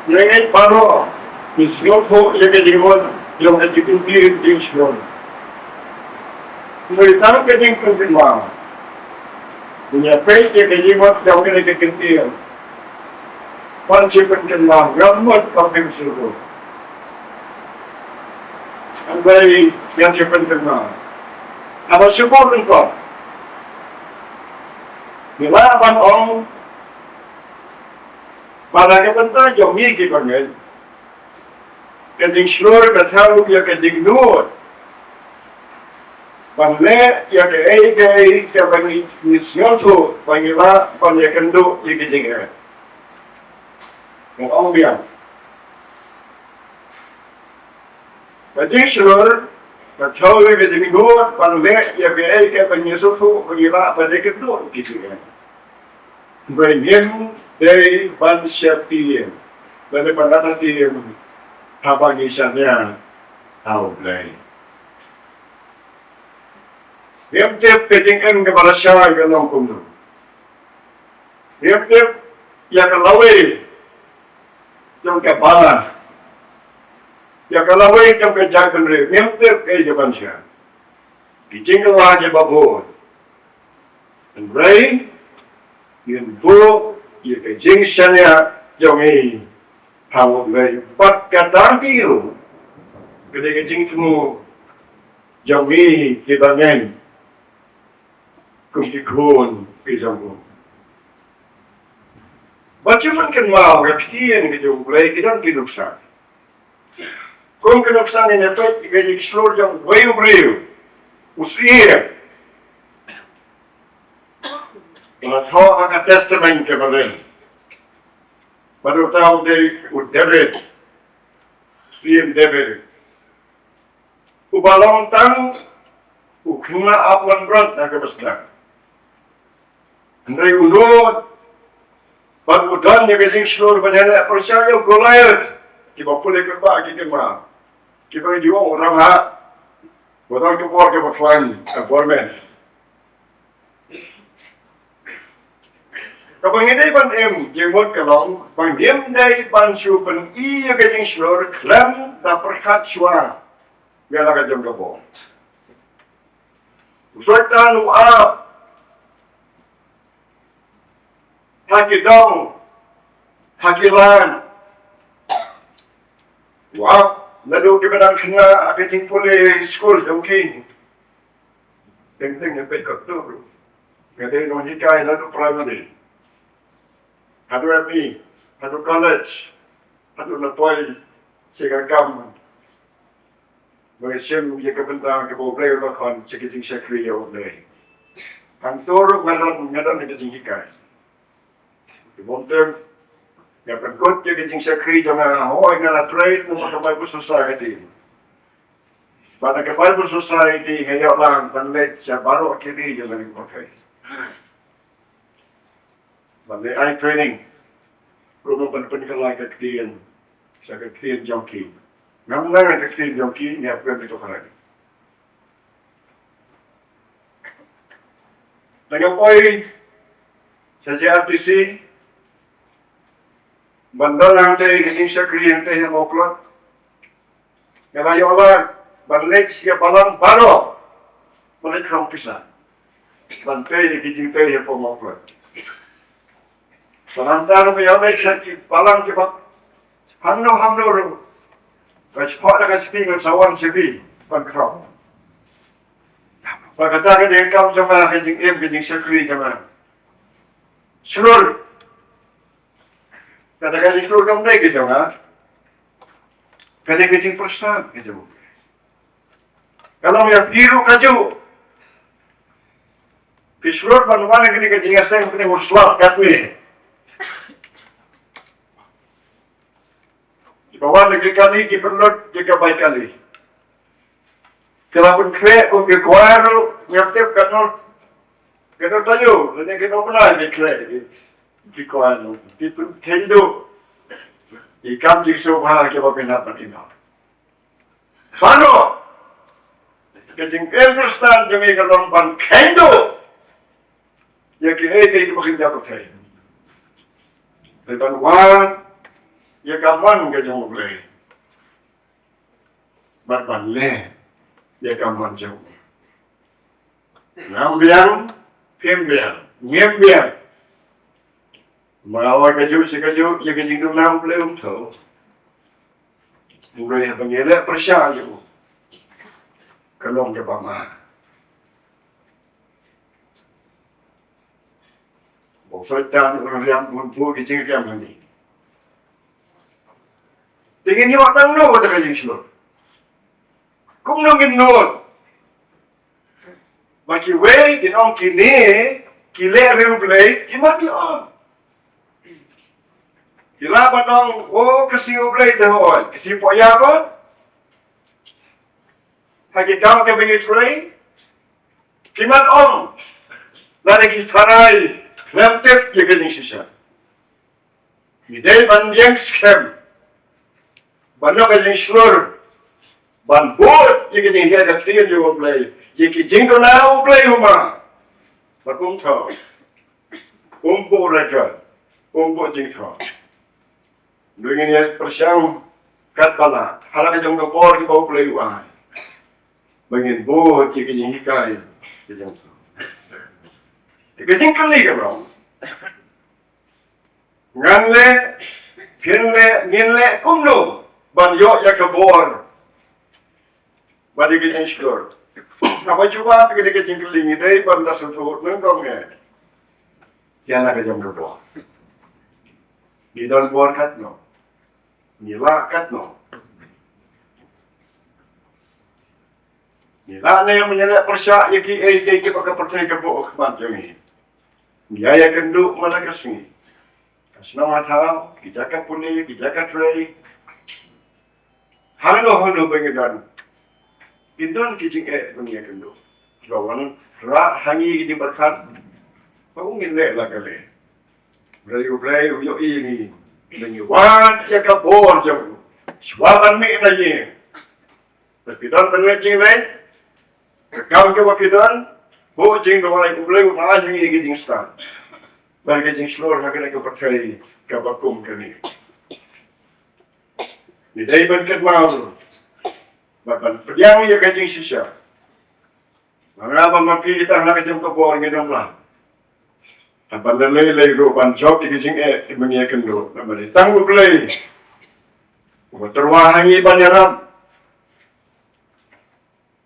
Lehse baroh ngi sngewthuh ïa ka jingmut jong ka jingkyntien jingshlur. Hynrei tang ka jingpynkynmaw. Ngi ïa peit ïa ka jingmut jong kane ka kyntien. Ban shu pynkynmaw, ngam mut ban pynsngewthuh. Hynrei ngan shu pynkynmaw. Haba shu bud lyngkot, Ngi lah ban ong ba na ka bynta jong ngi ki bangeit, ka jingshlur ka thew ïa ka jingnud ban leh ïa kaei kaei kaba ngi sngewthuh ba ngi lah ban ïakynduh ïa ka jingeh. Ngan ong biang, ka jingshlur ka thew ïa ka jingnud ban leh ïa kaei kaba ngi sngewthuh ba ngi lah ban ïakynduh ïa ka jingeh. Hynrei ngim dei ban sheptieng, ban dei ban lada tieng haba ngi shaniah ha U Blei. Ngim tip ka jingim kaba lashai ka long kumno. Ngim tip ïa ka lawei jong ka balang, ïa ka lawei jong ka jaitbynriew. Ngim tip kaei kaban shai. Ki jingkylla kiba bun. Hynrei ngin buh ïa ka jingshaniah jong ngi ha U Blei bad kata hi ruh ka dei ka jingthmu jong ngi kiba ngeit kum ki khun ki jong U. Bad shu pynkynmaw, ka ktien ka jong U Blei ki don ki nuksa. Kum ka nuksa ngin ïa peit ka jingshlur jong uwei u briew, u syiem, ba la thoh ha ka Testament kaba rim. Bad uta u dei u David, u syiem David, uba long tang u khynnah ap wanrah na kaba sdang. Hynrei u nud bad u don ïa ka jingshlur ban ïaleh pyrshah ïa u Goliath, kiba pule kynbah ki kynmaw, kiba ngi ju ong u ranghah, ba don ka bor kaba khlaiñ, ka bor met. Kaba ngi dei ban im jingmut ka long ba ngim dei ban shu pyni ïa ka jingshlur khlem da pyrkhat shuwa ïa la ka jong ka bor. U Soitan u ap ha ki dong, ha ki ran. U ap naduh kiba dang khynnah ha ka jingpule skul jong ki. Teng teng ïa peit katto ruh, nga dei nonghikai naduh primary haduh M E, haduh college, haduh nga poi sha ka kam ba ngi shim ïa ka bynta kaba U Blei u la khot, sha ka jingshakri ïa U Blei. Hangto ruh nga don, nga don ha ka jinghikai. Ki bym tip, nga pynkut ïa ka jingshakri jong nga, hooid nga la trei na ka Bible Society. Bad na ka Bible Society nga ïoh lang ban leit sha baroh ki ri jong ka ri ka pyrthei. Ban leit ai training, ruh ban pynkylla ka ktien sha ka ktien jong ki. Ngam nang ka ktien jong ki, nga pynkylla ka ktien. Te nga poi sha J R T C ban don hangtei ka jingshakri hangtei ha Mawklod. Nga la ïoh lad ban leit sha balang baroh, ban leit khrong pisa, ban tei ki jingtei hapoh Mawklod. Ba nangta ruh nga ïoh leit sha ki balang kiba hangno hangno ruh. Ba shaphang da ka shipi ngan sa wan shipi ban khrong. Ba kata ka dei ka kam jong nga, ka jingim, ka jingshakri jong nga. Shlur. Kata ka jingshlur kam dei ka jong nga. Ka dei ka jingpyrshang ka jong nga. Ka long ïa phi ruh kajuh. Phi shlur ban wan ha kane ka jingïaseng, kane u slap katne. Kiba wan da ki kali, ki pynlut da ka bai kali. Ki la pynkhreh kum ki kwai ruh, ngam tip katno, katno taïew lane katno bnai ki khreh ki, ki kwai ruh. Ki pynkheiñ duh ïa ki kam jingsngewbha kiba pynhap ban ïehnoh. Baroh ka jingim Khristan jong ngi ka long ban kheiñ duh ïa kiei kiei kiba kheiñ da pyrthei. Ban wan ïa ka mon ka jong U Blei bad ban leh ïa ka mon jong u. Ngam biang, phim biang, ngim biang. Ba nga wan kajuh shi kajuh ïa ka jingduna U Blei, um thaw. U Blei haba ngi leh pyrshah ïa u, ka long kaba ma. Ba u Soitan u nang riam, u nang buh ki jingriam ha ngi. Te ngin ïoh tang no kata ka jingshlur? Kumno ngin nud? Ba kiwei kin ong kine ki leh ri U Blei, ki mat ki ong. Ki lah ban ong, o, ka sngi U Blei te hooid, ka sngi poh ïa ko. Ha ki kam kiba ngi trei, ki mat ong, lada ki tharai khlem tip ïa ka jingshisha. Ngi dei ban ïeng skhem ban ïoh ka jingshlur ban bud ïa ka jinghikai ka ktien jong U Blei, ïa ki jingduna U Blei u ma. Ba kum thaw, kum buh record, kum buh jingthaw. Dei ngin ïa pyrshang katba lah ha la ka jong ka bor kiba U Blei u ai, ba ngin bud ïa ka jinghikai ka jong U Blei. Ka jingkylli ka long, ngan leh, phin leh, ngin leh kumno ban ïoh ïa ka bor bad ïa ka jingshlur? Haba jubab ïa ka jingkylli, ngi dei ban da sngewthuh nyngkong eh ïa la ka jong ka bor. Ngi don bor katno? Ngi lah katno? Ngi lah ne em ban ïaleh pyrshah ïa kiei kiei kiba ka pyrthei ka buh ha khmat jong ngi? Ngi ïa ïakynduh man la ka sngi, ka shnong ka thaw, ki jaka pule, ki jaka trei, hangno hangno ba ngi don, kin don ki jingeh ba ngi ïakynduh, kiba wan rah ha ngi ki jingpyrkhat ba u ngin leh la ka leh. Hynrei U Blei u ïohi ïa ngi, ba ngi wad ïa ka bor jong u. Shuwa ban mih na ïing, lada phi don ban leit jingleit, ka kam kaba phi don, buh jingduwai, U Blei un ai ha ngi ka jingstad bad ka jingshlur ha kane ka pyrthei kaba kum kane. Ngi dei ban kynmaw bad ban pdiang ïa ka jingshisha. Ma nga bad ma phi, tang na ka jong ka bor ngin ym lah. Haba ngi leh leh ruh ban jop ïa ki jingeh kiba ngi ïakynduh, namar tang U Blei uba tyrwa ha ngi ban ïarap.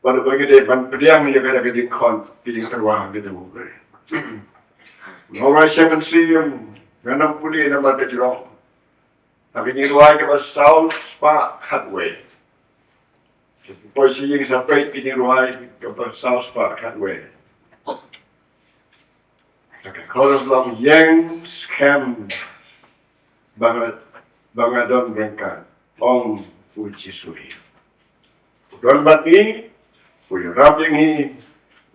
Bad uba ngi dei ban pdiang ïa kata ka jingkhot, ka jingtyrwa ka jong U Blei. Ngi ai sha mynsiem, ngan ym pule namar ka jrong. Ha ka jingrwai kaba saw spah khatwei. Poi sha ïing sa peit ka jingrwai kaba saw spah khatwei. Ka chorus long, ïeng skhem ba nga, ba nga don ryngkat, ong U Jisu hi. U don bad ngi, u ïarap ïa ngi,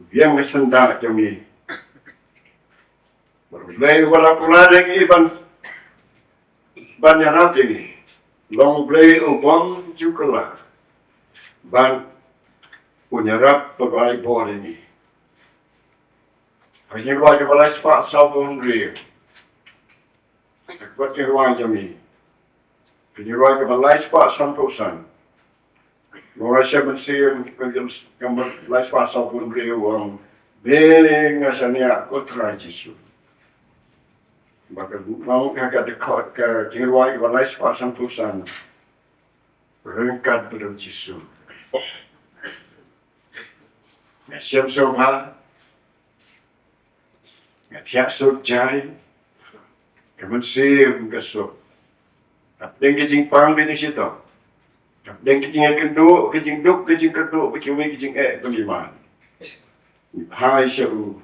u ïeng ha syndah jong ngi. Bad U Blei uba la kular ïa ngi ban, ban ïarap ïa ngi, long U Blei u bym ju kylla, ban, un ïarap bad ai bor ïa ngi. Ha ka jingrwai kaba lai spah sawphew hynriew, ka kot jingrwai jong ngi, ka jingrwai kaba lai spah sanphew san. Ngi rwai sha mynsiem, ka jingrwai kaba lai spah sawphew hynriew, u ong, me nga shaniah, ko Trai Jisu. Ba ka, ka, ka, ka jingrwai kaba lai spah sanphew san, ryngkat bad U Jisu nga shem sngewbha, nga thiah suk jai, ka mynsiem ka suk. Hapdeng ka jingpang ka jingshitom, hapdeng ka jingïakynduh, ka jingduk, ka jingkyrduh, ka kiwei ka jingeh ba ngi mad, ngi phai sha u.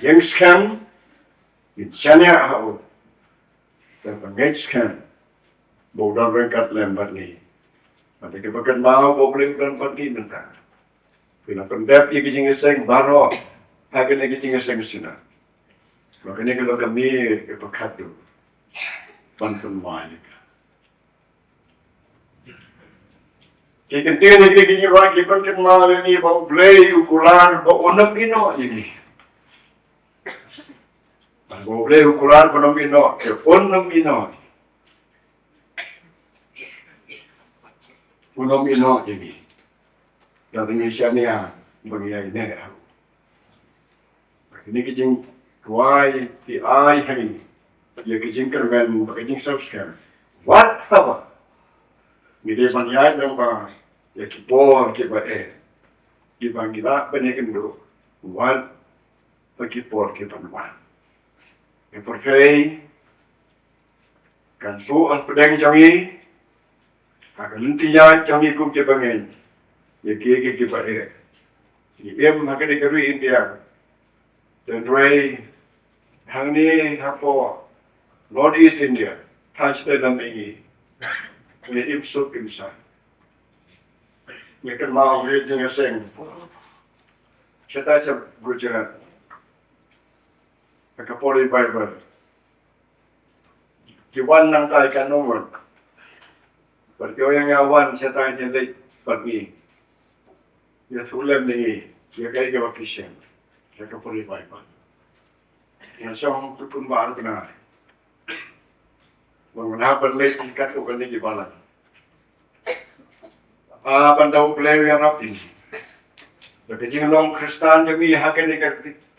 Ïeng skhem, ngin shaniah ha u. Te ban ngeit skhem ba u don ryngkat lem bad ngi. Bad ngi kynmaw ba U Blei u don bad ngi mynta. Phi la pyndep ïa ki jingïaseng baroh ha kane ka jingïaseng synod. Ba kane ka long ka miet kaba khatduh ban pynwai ïa ka. Ki kyntien ïa ki, ki jingrwai ki pynkynmaw ïa ngi ba U Blei u kular ba un ym ïehnoh ïa ngi. Ba U Blei u kular ba un ym ïehnoh, te un ym ïehnoh. Un ym ïehnoh ïa ngi lada ngi shaniah ba ngi ïaineh ha u. Kine ki jingduwai ki ai ha ngi ïa ki jingkyrmen bad ki jingsaw skhem. Wat haba ngi dei ban ïaid lyngba ïa ki por kiba eh, kiba ngi lah ban ïakynduh, wat ha ki por kiban wan. Ka pyrthei kan buh hapdeng jong ngi, ha ka lynti ïaid jong ngi kum ki bangeit, ïa ki, ki, ki ba eh. Ngi im ha kane ka ri India. Hynrei hangne hapoh North East India, thain shatei lam mihngi, ngi im suk im saiñ. Ngi kynmaw ngi jingïaseng shatai sha Gujarat, ha ka por revival. Ki wan nangta ïa ka nongbud. Bad ki ong ïa nga, wan shatai, ïaleit bad ngi, ïathuh lem ïa ngi ïa kaei kaba phi shem ha ka por revival. Nga shong tu kun bar bnai. Ba ngan hap ban leit katto katne ki balang. Ah, ban da U Blei u ïarap ïa ngi. Ba ka jinglong Khristan jong ngi ha kane ka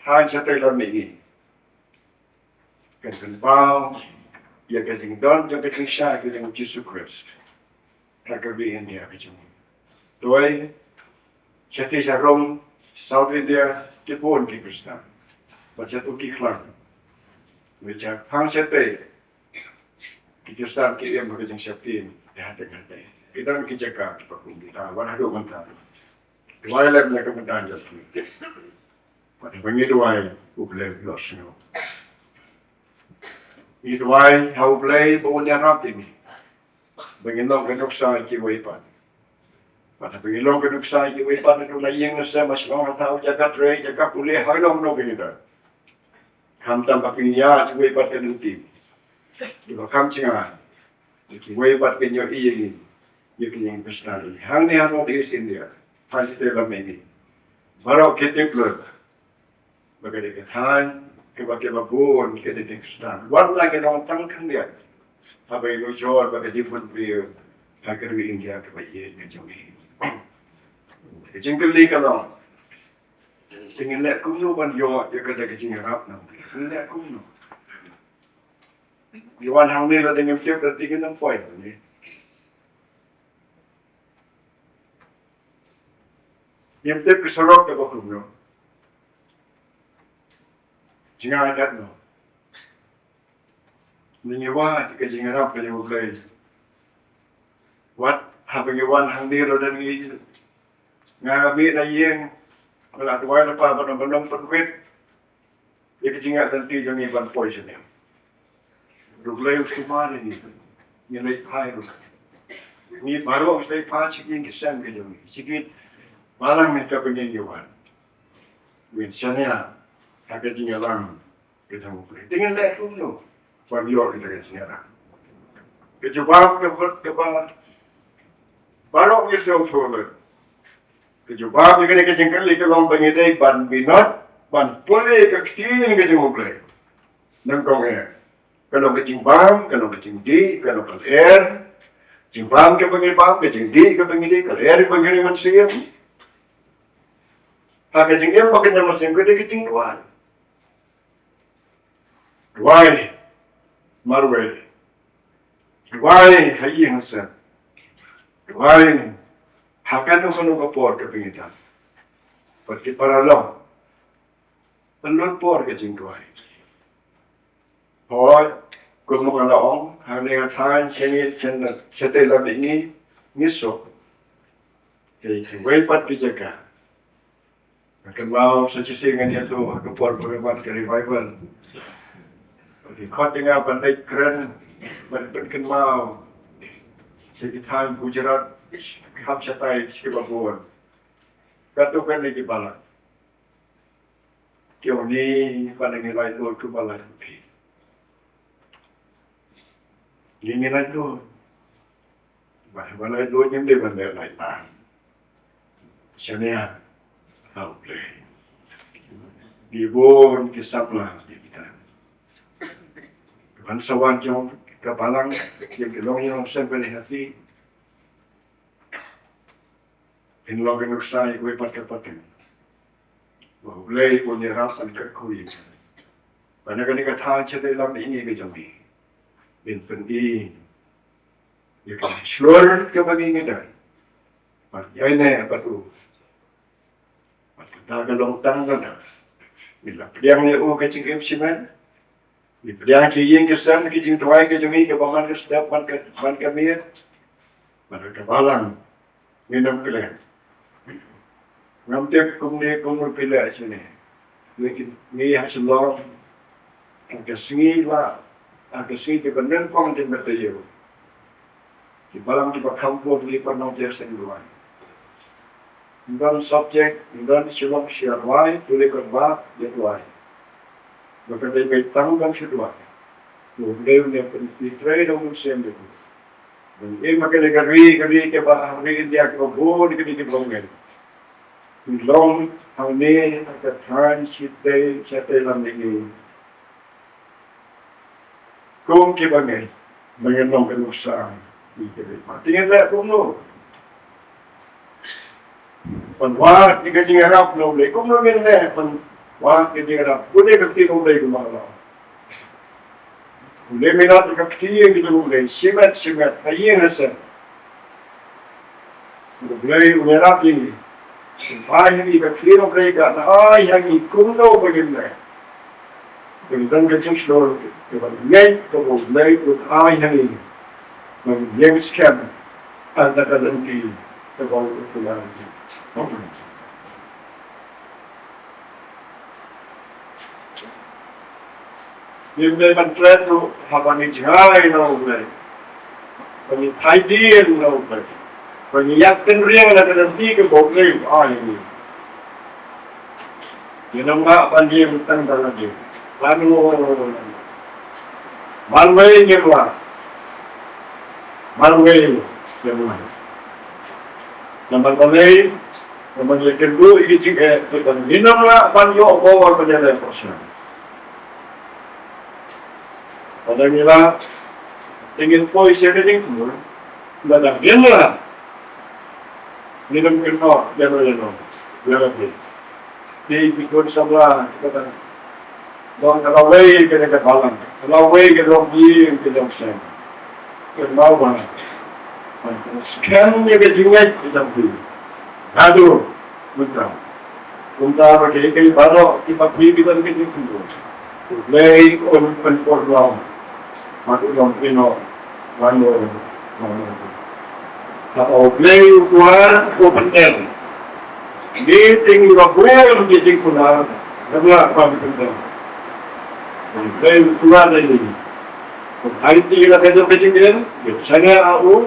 thain shatei lam mihngi kan pynpaw ïa ka jingdon jong ka jingshai ka jong U Jisu Khrist ha ka ri India ka jong ngi. Toi, shatei sha Rome, South India, ki bun ki Khristan. Bad shato ki khlam. Bad sha phang shatei, ki Khristan ki im ha ka jingsheptieng ïa hateng hateng. Ki don ki jaka kiba kum kita, wan haduh mynta. Duwai lem na ka bynta jong ki. Bad haba ngi duwai, U Blei u ïohsngew. Ngi duwai ha U Blei ba un ïarap ïa ngi, ba ngin long ka nuksa kiwei pat. Bad haba ngi long ka nuksa kiwei pat, naduh na ïing na sem, ha shnong ha thaw, jaka trei, jaka pule, ha kano kano ka ngi don. Khamtam ba kin ïa kiwei pat ka lynti, kiba kham jngai, kiwei pat kin ïohi ïa ngi, ïa ki ïing Khristan hangne ha North East India, thain shatei lam mihngi. Baroh ki tip lut ba ka dei ka thaiñ kaba, kaba bun ka dei ka Khristan. Wat la ngi long tang khyndiat, haba ngi nujor bad ka jingbun briew ha ka ri India kaba ïeit ka jong ngi. Ka jingkylli ka long, te ngin leh kumno ban ïoh ïa kata ka jingïarap na U Blei? Ngin leh kumno? Ngi wan hangne la dang ngim tip, la dang ngim poi hangne. Ngim tip ka surok kaba kumno, jngai katno. Ngi wad ïa ka jingïarap ka jong U Blei. Wat haba ngi wan hangne ruh, lada ngi, nga mih na ïing, nga la duwai lypa ban ym, ban ym pynwit ïa ka jingïaid lynti jong ngi ban poi shane. U Blei u sumar ïa ngi. Ngi leit phai ruh. Ngi baroh ngi leit phai sha ki ïing ki sem ki jong ngi, sha ki balang, ngi, kaba ngi, ngi wan, ngin shaniah ha ka jingïalang ka jong U Blei. Te ngin leh kumno ban ïoh ïa ka jingïalang? Ka jubab kaba, kaba baroh ngi sngewthuh lut, ka jubab ïa kane ka jingkylli ka long ba ngi dei ban minot ban pule ïa ka ktien ka jong U Blei. Nyngkong eh, ka long ka jingbam, ka long ka jingdih, ka long ka lyer. Jingbam kaba ngi bam, ka jingdih kaba ngi dih, ka lyer kaba ngi ri mynsiem. Ha ka jingim ba ka jong mynsiem ka dei ka jingduwai. Duwai marwei. Duwai ha ïing ha sem. Duwai ha kano kano ka por kaba ngi don. Bad ki paralok, pynlut por ka jingduwai. Hooid, kumba nga la ong, hangne ha thaiñ sha ngi, sha, shatei lam mihngi, ngi suk. Hei, kiwei pat ki jaka, nga kynmaw sa shisien ngan ïathuh ha ka por ba nga wan ka revival. Ki khot ïa nga ban leit kren, ban pynkynmaw sha ki thaiñ Gujarat, kham shatai, sha kiba bun. Katto katne ki balang ki ong, ngi, ba ngi laitluid kumba lait phi. Ngi, ngi laitluid. Ba, ba laitluid ngim dei ban leh laitluid. Shaniah ha U Blei. Ngi bun ki samla, ngi, kita. Ban sa wan jong ka balang, ïa ki longïing longsem, kane ha ti. Ngin long ka nuksa ïa kiwei pat ki pateng, ba U Blei un ïarap ban kyrkhu ïa ngi, ba na kane ka thaiñ shatei lam mihngi ka jong ngi, ngin pyni ïa ka shlur kaba ngi, ngi don, bad ïaineh bad U. Bad kata ka long tang kata, ngin la pdiang ïa U ka jingim shimet. Ngi pdiang ki ïing ki sem, ki jingduwai ki jong ngi kiba man ka step, man ka, man ka miet, man ka balang. Ngi nym klet. Ngam tip kumne kumno phi leh shane. Lekin ngi ha Shillong, ha ka sngi la, ha ka sngi kiba nyngkong jong ka taïew, ki balang kiba kham bun ngi pynlong jingïaseng duwai. Ym don subject, ym don shuh ban shu duwai, to leh kyrpad ïa duwai. Ba ka dei ba tang ban shu duwai. Ba U Blei un ïa pyntrei da U Mynsiem Bakhuid. Ban im ha kane ka ri, ka ri kaba ha ri India kaba bun kane kaba bun. Ngi long hangne ha ka thaiñ shatei, shatei lam ïa ngi. Kum kiba ngeit, ba ngin long ka nuksa ïa ka ri. Te ngin leh kumno? Ban wad ïa ka jingïarap na U Blei, kumno ngin leh ban wad ïa ka jingïarap? Kane ka ktien U Blei kumba la. U Blei, mynta ïa ka ktien ka jong U Blei, shimet shimet, ha ïing ha sem. U Blei un ïarap ïa ngi. Un ai ha ngi ka ktien U Blei, ka ai ha ngi kumno ba ngin leh. Ban don ka jingshlur kaba ngeit kaba U Blei un ai ha ngi ban ïeng skhem ha kata ka lynti kaba U Blei un ai. Ngim dei ban klet ruh haba ngi jngai na U Blei, ba ngi thait dien na U Blei, ba ngi ïaid kynriang na ka lynti kaba U Blei u ai ïa ngi. Ngin ym lah ban ïeng tang da lade. Lano, marwei ngim lah. Marwei ngim lah. Namar balei? Namar ïa kynduh ïa ki jingeh, te ban ngin ym lah ban ïoh bor ban ïaleh bor sha. Lada ngi lah, te ngin poi sha ka jingthmu. Lada ngim lah, ngin ym kynnoh ïano ïano ïa lade. Te ki khun samla ki kata, don ka lawei kane ka balang, ka lawei ka longïing ka longsem. Kynmaw ba ban pynskhem ïa ka jingngeit ka jong phi. Naduh mynta, kumta ba kiei kiei baroh kiba phi, phi don ka jingthmu, U Blei un pynpur long. Bad un ym ïehnoh mano mano. Haba U Blei u kwah, u pyndem. Ngi te ngi ba bun ki jingkular, ngim lah ban pyndem. U Blei u kwah ïa ngi. Kumta ïa la ka jong ka jingkren, ïa shaniah ha u.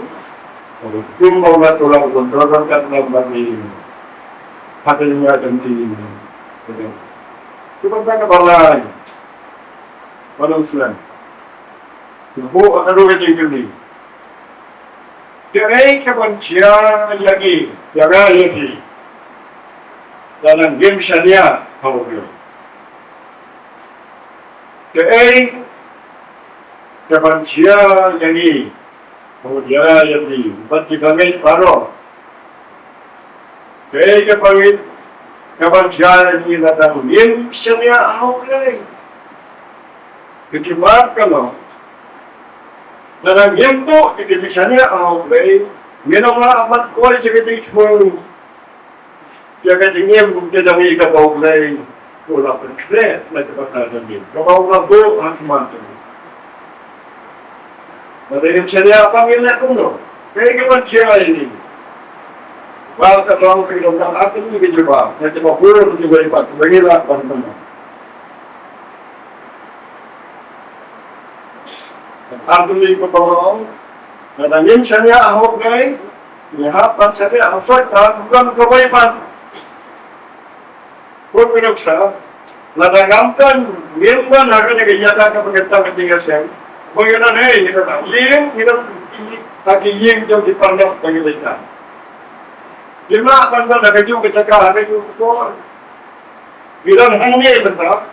Kumba u la, u la, u la don ryngkat lang bad ngi ha ka jingïaid lynti. Te kumta kaba lai, ba nang slem. Ngi buh ha ka jingkylli. Kaei kaban jia ïa ngi, ïa nga ïa phi, lada ngim shaniah ha U Blei? Kaei kaban jia ïa ngi, ha u ïa ïa phi bad kiba ngeit baroh? Kaei kaban, kaban jia ïa ngi lada ngim shaniah ha U Blei? Ka jubab ka long, lada ngim buh ïa ka jingshaniah ha U Blei, ngin ym lah ban poi sha ka jingthmu. Ïa ka jingim ka jong ngi kaba U Blei u la pynkhreh na ka bynta jong ngi, kaba u la buh ha khmat jong ngi. Lada ngim shaniah, ba ngin leh kumno? Kaei kaban jia ïa ngi? Ba ka long, ka long tang artylli ka jubab na kiba bun kiwei pat kiba ngi lah ban pynmong. Artylli kaba long, lada ngim shaniah ha U Blei, ngi hap ban shaniah ha u Soitan, u don kawei pat. Bun ki nuksa, lada ngam don, ngim don ha kane ka ïada kaba kyrteng ka jingïaseng, ba ngi don, hei, ngi don ha ïing, ngi don ha ki ïing jong ki paralok ba ngi leit tan. Ngim lah ban don ha kajuh ka jaka, ha kajuh ka por. Ngi don hangne mynta.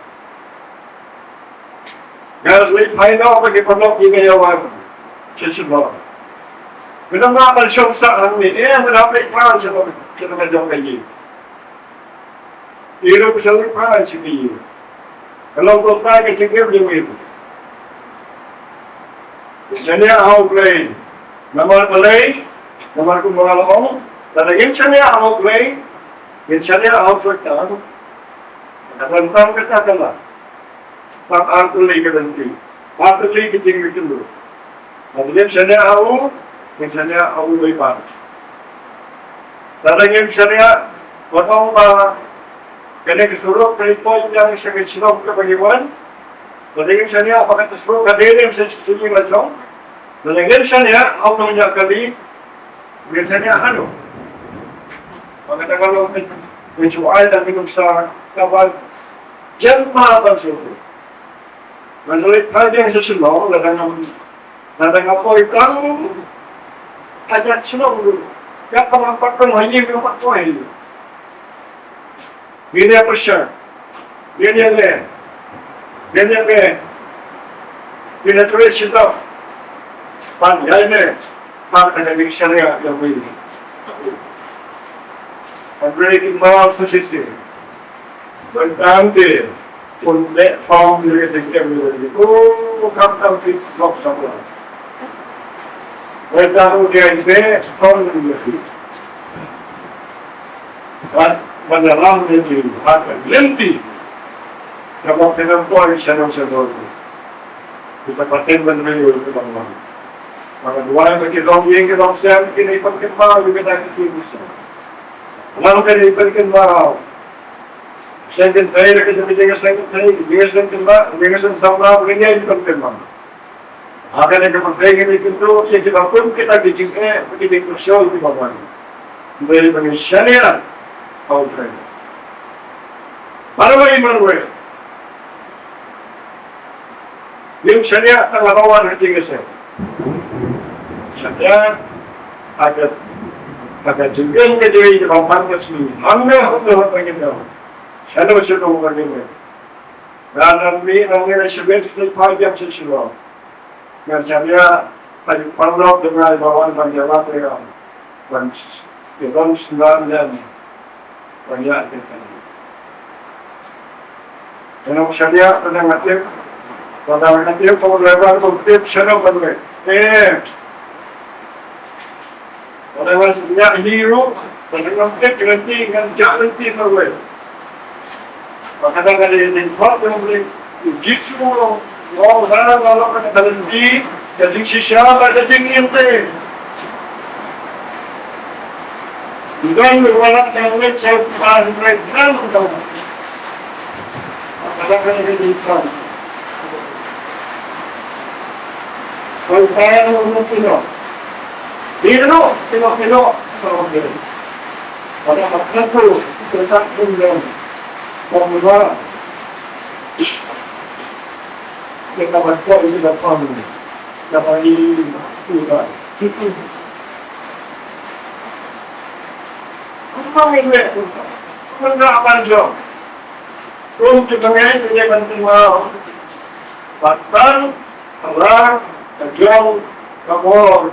Nga leit phai noh bad ki paralok kiba ïa wan sha Shillong. Ngim lah ban shong sah hangne, eh, ngim lah ban phai sha, sha ka jong ka ïing. Ngi ruh sa leit phai sha ka ïing. Ka long kumta ka jingim jong ngi. Ngin shaniah ha U Blei. Namar balei? Namar kumba nga la ong, lada ngin shaniah ha U Blei, ngin shaniah ha u Soitan, ka don tang kata ka la. Tang ar tylli ka lynti, ar tylli ka jingmih kynduh. Lada ngim shaniah ha u, ngin shaniah ha u uwei pat. Lada ngim shaniah, wat ong ba kane ka surok ka dei poi biang sha ka shnong kaba ngi wan. Lada ngim shaniah ba kata surok ka dei biang sha sha ïing la jong. Lada ngim shaniah ha u nongñiah kali, ngin shaniah hano? Ba kata ka long ka, ka shu ai da ka nuksa kaba jem ma ban shu. Ngan sa leit phai biang sha shnong, lada ngam, lada nga poi tang ha ïing shnong ruh, ïa ka ba nga pat poi ha ïing, nga pat poi ha ïing. Ngin ïa pyrshang, ngin ïa leh, ngin ïa leh, ngin ïa trei shitom ban ïaineh ha kata ka jingshaniah ïa u. Hynrei ki mawsaw shisien. Sa tang te, un leh thong ïa ka jingkem ïa u. Ko kam tam ti lok sa pla. Sa tang te, un leh thong ïa u. Ban, ban ïalam ïa ki ha ka lynti. Ka ba ka nang poi sha nong sha nong. Kita pateng ban ri ïa u ka bang bang. Maka duwai ba ki long ïing ki long sem ki nai pan kynmaw ïa kita ki nai sem. Nang ki nai pan kynmaw. Seng kynthei da ka jingkynthei, seng kynthei, ïing seng kynmaw, ïing seng samla, ïing ïa ki pan kynmaw. Ha kane ka pyrthei kane kyntu, ïa kiba pun kita ki jingeh, ki jingkyrshan kiba wan. Hynrei ba ngin shaniah ha U Trai. Marwei marwei. Ngim shaniah tang haba wan ha jingïaseng. Shaniah ha ka, ha ka jingim ka jingim kaba man ka sngi. Hangne hangne ba ngin ïa. Shano shano ba ngin ïa. Ngan nang mih nangne na shibit sdang phai biang sha Shillong. Ngan shaniah ha ïing paralok jong nga ba wan ban ïalap ïa nga. Ban ïa don synran lem. Ban ïa ïa ka. Ngan shaniah, ngan nga tip. Ngan nga tip, ko driver ko tip shano ban wei. Eh. Lada nga sngewthuh hi ruh, lada ngam tip lynti, ngan jah lynti marwei. Ba kata ka dei ka jingkhot jong U Blei. U Jisu u ong, nga ong, lada nga long kata ka lynti, ka jingshisha bad ka jingim te. Don ruh ba lah dang leit sha u Kpa hynrei ngan ong. Ba kata ka dei ka jingkhot. Wan tang u Pino. Pino, sino Pino. Pada makan tu, kita tak pun dong. Pemula. Kita masuk isi depan. Dapat di sudah. Apa ini? Mendak panjang. Kum kita ngai, kita bantu mau. Batang, alang, tajong, kabor.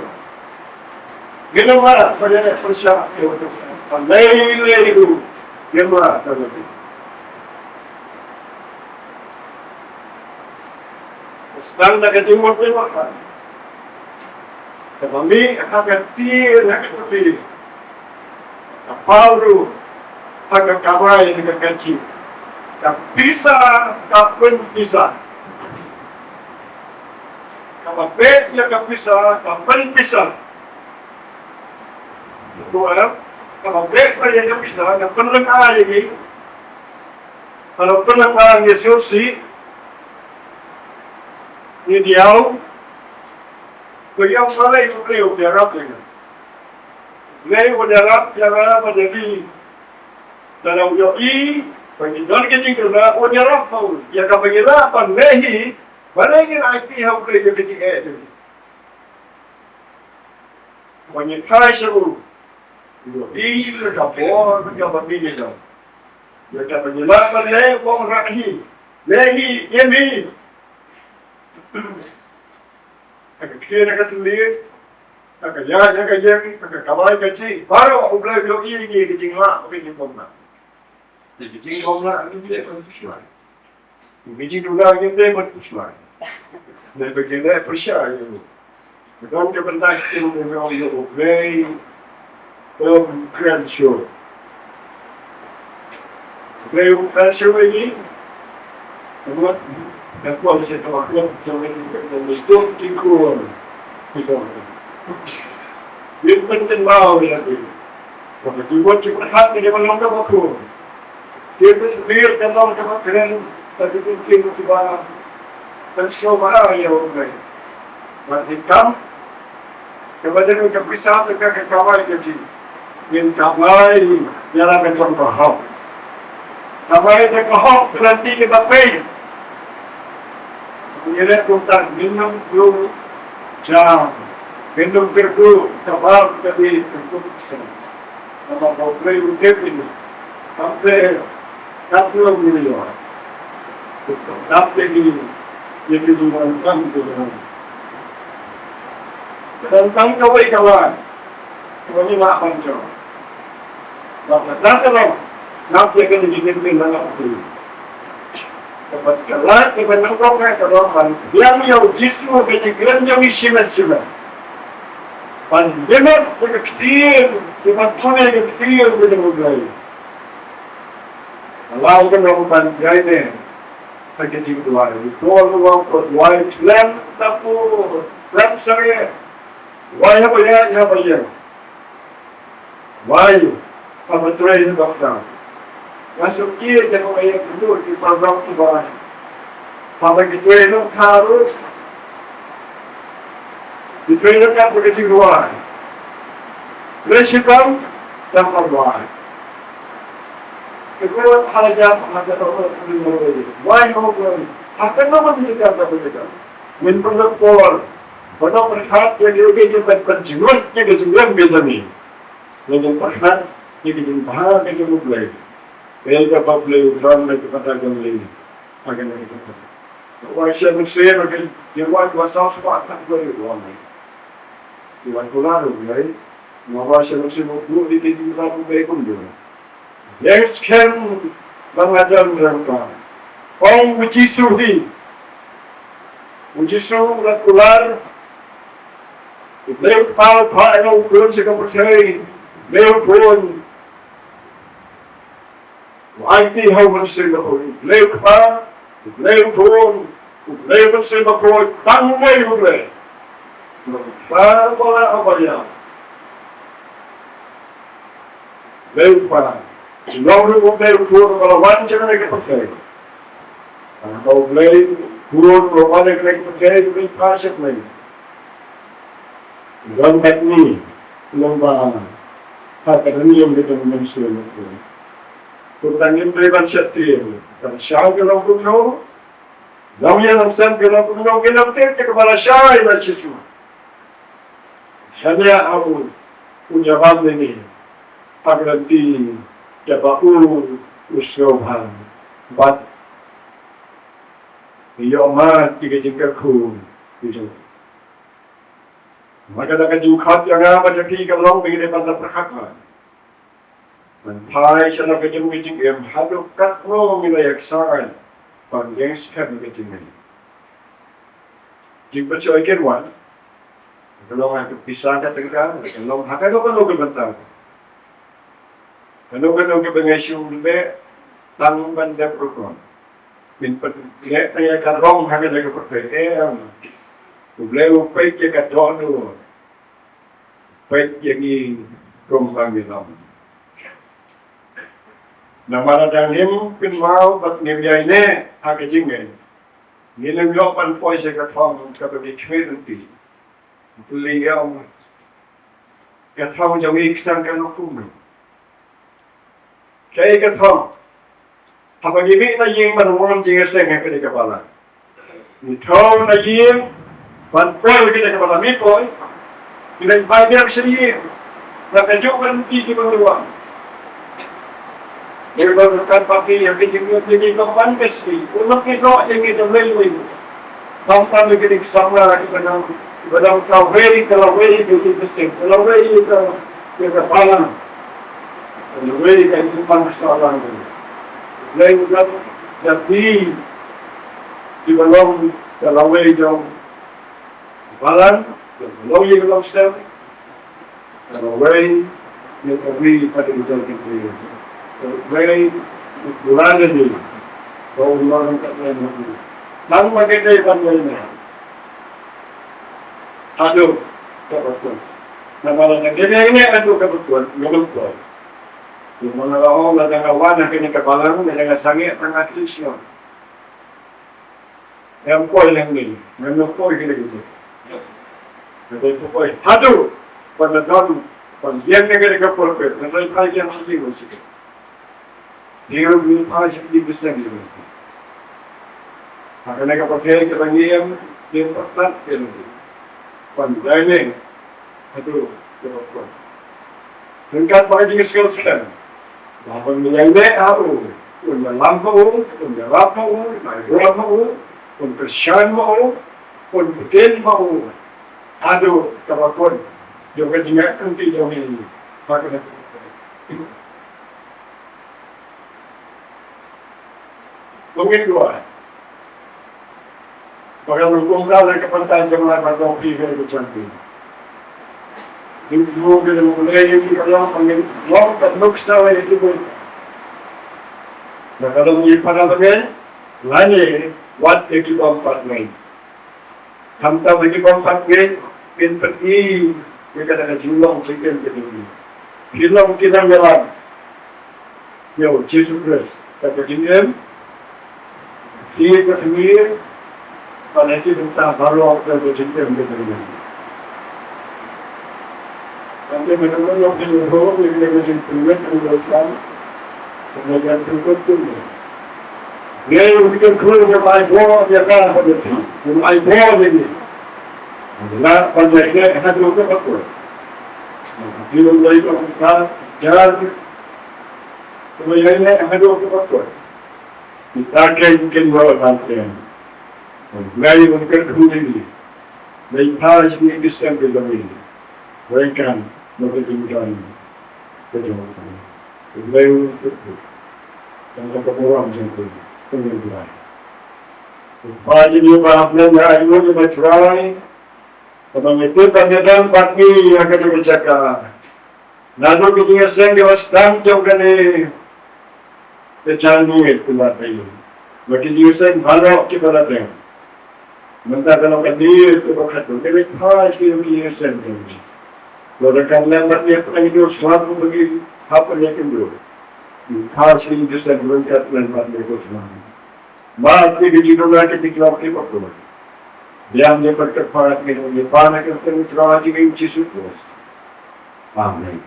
Ngin ym lah ban ïaleh pyrshah ïa u Trai. Ka lei lei ruh ngin ym lah ban ïaleh. Sdang na ka jingmut jingmut. Kaba mih ha ka tiar ha ka tiar. Ka paw ruh ha ka kamai ha ka kajih. Ka pisa ka pynpisa. Kaba beh ïa ka pisa ka pynpisa. Kaba beh ïa ka pisa ka pynlyngngoh ïa ngi. Kaba pynlyngngoh ïa ngi sngewsih. Ngi diaw. Ko ïa u Blei, u Blei u ïarap ïa nga. Blei u ïarap ïa nga ba ngi Lada u ïohi ba ngi don ka jingduna, un ïarap ha u ïa kaba ngi lah ban leh hi, balei ngin aiti ha u Blei ïa ka jingeh jong ngi? Ba ngi phai sha u, u ïohi ïa ka bor kaba ngi don, ïa kaba ngi lah ban leh, u ong rah hi, leh hi, im hi. Ha ka ktien, ha ka thylliej, ha ka ïaid, ha ka ïeng, ha ka kamai kajih, baroh u Blei u ïohi ïa ngi, ka jinglah bad ka jingbymlah. Ïa ka jingbymlah ngim dei ban pynshoi. Ïa ka jingduna ngim dei ban pynshoi. Dei ba ngin leh pyrshah ïa u. Ka don ka bynta ka ktien ba ong ïa u Blei um kren shuh. U Blei um kren shuh ïa ngi. Ka mut Ka kwah sha ka bakla jong ka jingkyrkhu jong ka jingkyrkhu. Ngin pynkynmaw ïa lade ba ka jingmut jingpyrkhat ka dei ban long kaba khun. Te ka jingmut ka long kaba kren, ka jingkyrkhu kiba pynsngewbha ïa U Blei. Bad ngin kam Kaba dei ka pisa te ka, ka kawei ka jing. Ngin kawei ïa la ka jong ka hok. Kawei da ka hok ka lynti kaba pei. Ngi leh kumta, ngin ym kyrduh jam, ngin ym kyrduh kaba ka dei ka pisa. Namar ba U Blei u tip ïa ngi. Kam dei, kam dei ïa ngi. Kam dei ïa ngi, ïa ngi jingdonkam jong ngi. Donkam kawei ka lad kaba ngi lah ban jop. Bad ka dang ka long, sngap ïa kane ka jingkyrmen na U Blei. Kaba ka lad kaba nyngkong ka long ban biang ïa U Jisu ha ka jingkren jong ngi shimet shimet. Ban ïa ka ktien, ban pule ka ktien ka jong U Blei. Ka lai ka long ban ïaineh ha ka jingduwai. U Paul u ong, ko duwai khlem da pur, khlem sangeh. Duwai haba ïaid, haba ïeng. Wai, haba trei, haba khlaw. Nga sngewthuh ïa ka ïa ka dur ki paralok kiba wai. Haba ki trei nongkha ruh, ki trei nongkha ba ki trei wai. Trei shitom, tam ba wai. Ki trei hala jam, ha ka dur, wai haba wai. Ha ka dur, ha ka dur. Ngin pynlong por ba nang pyrkhat ïa ki, ïa ki ban pynjngoh ïa ki jingim ki jong ngi. Ngin pyrkhat ïa ki jingbha ki jong U Blei. Ïa kaba U Blei u don na ki bynta jong ngi. Ha kane ka bynta. Wai sha mynsiem ha ki jingwai ba saw spah khat ba ri wang. Ki wan kular U Blei. Nga wai sha mynsiem U Blei, ki jingkular U Blei kumjuh. Ïeng skhem ba nga don ryngkat. Ong U Jisu hi. U Jisu u la kular. U Blei u Kpa u phah ïa u Khun sha ka pyrthei. U Blei u Khun u aiti ha u Mynsiem Bakhuid. U Blei u Kpa, U Blei u Khun, U Blei u Mynsiem Bakhuid, tang uwei U Blei. U Kpa uba la, uba ïa. Blei u Kpa. Long ruh U Blei u Khun uba la wan sha kane ka pyrthei. Haba U Blei u Khun u la wan sha kane ka pyrthei, U Blei u Kpa sha kane. Long bad ngi, long ba ha ka rynïeng ka jong U Mynsiem Bakhuid. Kumta ngim dei ban sheptieng, ka lashai ka long kumno, long ïa long sem ka long kumno, ngim tip ïa kaba lashai la shisha. Shaniah ha u, un ïabam ïa ngi ha ka lynti kaba u, u sngewbha bad ïoh mad ïa ka jingkyrkhu ka jong u. Namar kata ka jingkhot ïa nga bad ïa phi ka long ba ngi dei ban da pyrkhat bha. Ban phai sha la ka jong ka jingim haduh katno ngi la ïaksai ban ïeng skhem ka jingim. Jingpynshoi kin wan, ka long ha ka pisa ka tyngka, ka long ha kano kano ka bynta. Kano kano kaba ngi shu leh tang ban dep rukom. Ngin pynleh tang ïa ka rong ha kane ka pyrthei, em. U Blei u peit ïa ka dohnud. Peit ïa ngi kumba ngi long. Namar lada ngim kynmaw bad ngim ïaineh ha ka jingngeit, ngin ym ïoh ban poi sha ka thong kaba ngi khmih lynti. Phi ong, ka thong jong ngi ka sdang ka long kumno? Kaei ka thong? Haba ngi mih na ïing ban wan jingïaseng ha kane ka balang, ngi thew na ïing ban poi ha kane ka balang, ngi poi, ngi leit bai biang sha ïing. Na kajuh ka lynti kiba ngi wan, ngi wan kan paki ha ka jingïaseng, ngi wan ban ka sngi. U nong ngi noh ïa ngi da lei lei. Tang tang ïa kine ki samla kiba nang, kiba nang ka wei ka lawei ka jingïaseng, ka lawei ka, ka, ka balang, ka lawei ka jingpang ka samla. Lei u dang da ki, kiba long ka lawei jong balang, kiba long ïa ka long sem. Ka lawei ïa ka ri ka dei ka jong ka ri. Ka lawei ïa ka ri ka dei ka ri. Tang ba ngi dei ban ïaineh haduh kaba kut. Namar lada ngi ïaineh haduh kaba kut, ngi ym poi. Namar nga la ong, lada nga wan ha kane ka balang, lada nga sangeh tang ha ki shnong, ngam poi hangne, ngam poi kine ki jait. Nga dei ban poi haduh ban da don, ban ïeng na kane ka pulpit, nga sa phai ïeng sha ki, sha ki. Dei ruh ngi phai sha ki bseng ki bseng. Ha kane ka pyrthei kaba ngi ïeng, ngi pyrkhat ïa ngi ban ïaineh haduh kaba kut. Ryngkat bad ka jingïaseng skhem ba haba ngi ïaineh ha u, un ïalam ha u, un ïarap ha u, un aiti ha u, un kyrshan ha u, un btin ha u haduh kaba kut jong ka jingïaid lynti jong ngi ha kane ka pyrthei. Ba ngin duwai ba kan kum ka la ka pyntan jong la ka jong phi ka jong phi. Ngin ïoh ka jong U Blei, ngin ïoh ka jong, ba ngin long ka nuksa ïa ki briew. Ba ka long ïa ki para bangeit lane wat ïa ki bym pat ngeit. Khamtam ha ki bym pat ngeit, kin pyni ïa kata ka jinglong jingim ka jong ngi. Phi long ki nongïalam ïa U Jisu Khrist da ka jingim, phi ka jingim, bad ha ki bynta baroh da ka jingim ka jong ngi. Tang ba mynta ngi ïoh ka jingpynlong ïa ka jingpynlong ka jingpynlong. Ngi ïa kyntu ïa ka, ba ngi ai bor ïa ka, ba ngi ai bor ïa ngi. Nga ban ïa ka haduh kaba kut. Ngi long lai ka ka jar. Ba ngi ïa ka haduh kaba kut. Kita ken ken ba ban ken. Nga ïa kyntu ïa ngi. Ngi phai sha ngi ki sem ki jong ngi. Wei kan, mo ka jingdon ka jong U Blei u kyrkhu. Tang ka burom jong u, u ngin duwai. U Kpa jong ngi uba ha bneng, nga ainguh ïa me Trai. Kaba me tip ba me don bad ngi ha kane ka jaka. Naduh ki jingïaseng kiba sdang jong kane ka jingïaseng kiba dei, bad ki jingïaseng baroh kiba la dep. Mynta ka long ka dei kaba khatduh, ngi leit phai sha ki jingïaseng jong ngi. Lada kan lem bad ngi, pynlong ïa u sngap ba ngi hap ban ïakynduh. Phai sha ki jingïaseng ryngkat lem bad ngi ko Trai. Map ïa ki jingduna ki jingkhlaiñ kiba kut. Biang jingpynkyrpad ngi ïa ka kyrteng U Trai jong ngi U Jisu Khrist. Amen.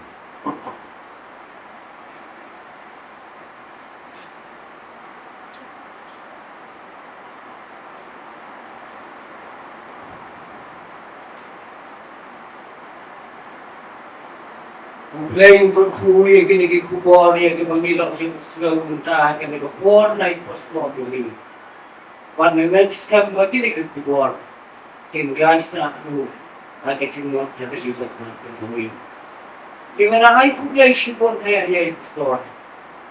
U Blei un kyrkhu ïa kine ki khubor ïa kiba ngi la ïohsngew mynta ha kane ka por na i apostol jong ngi. Bad nga ngeit skhem ba kine ki khubor kin ïaishah ruh ha ka jingmut ha ka jingmut ka jong ngi. Te nga ai khublei shibun ïa i apostol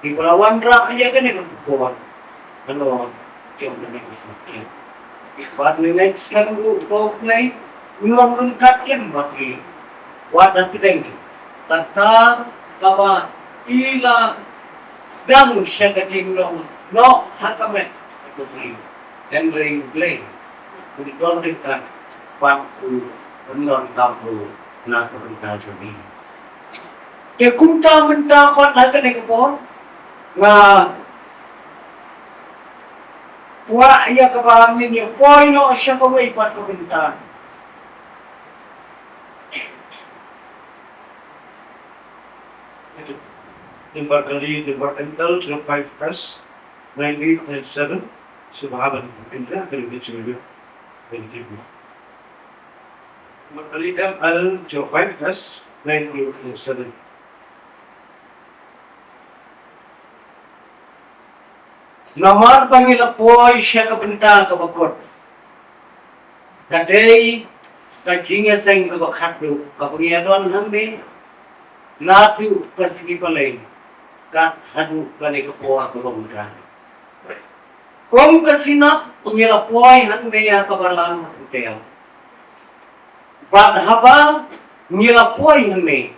kiba la wanrah ïa kane ka khubor halor jong kane ka subject. Bad nga ngeit skhem ruh ba U Blei un long ryngkat lem bad ngi. Wat hapdeng kata kaba i la sdang sha ka jinglong noh ha ka met ka jong ngi. Hynrei U Blei un don ryngkat bad u, un don kam u na ka bynta jong ngi. Te kumta mynta pat ha kane ka por nga kwah ïa kaba ngin ïa poi noh sha kawei pat ka bynta. Dei bar kali, dei bar M L zero five S nine eight nine seven. Sngewbha ban pynlong ka dei jingïa. Dei bar kali M L zero five S nine eight nine seven. Namar ba ngi la poi sha ka bynta kaba kut. Ka dei ka jingïaseng kaba khatduh kaba ngi ïa don hangne, naduh ka sngi palei kat haduh kane ka por kaba mynta. Kum ka Synod ngi la poi hangne ha kaba lang ha Bethel. Bad haba ngi la poi hangne,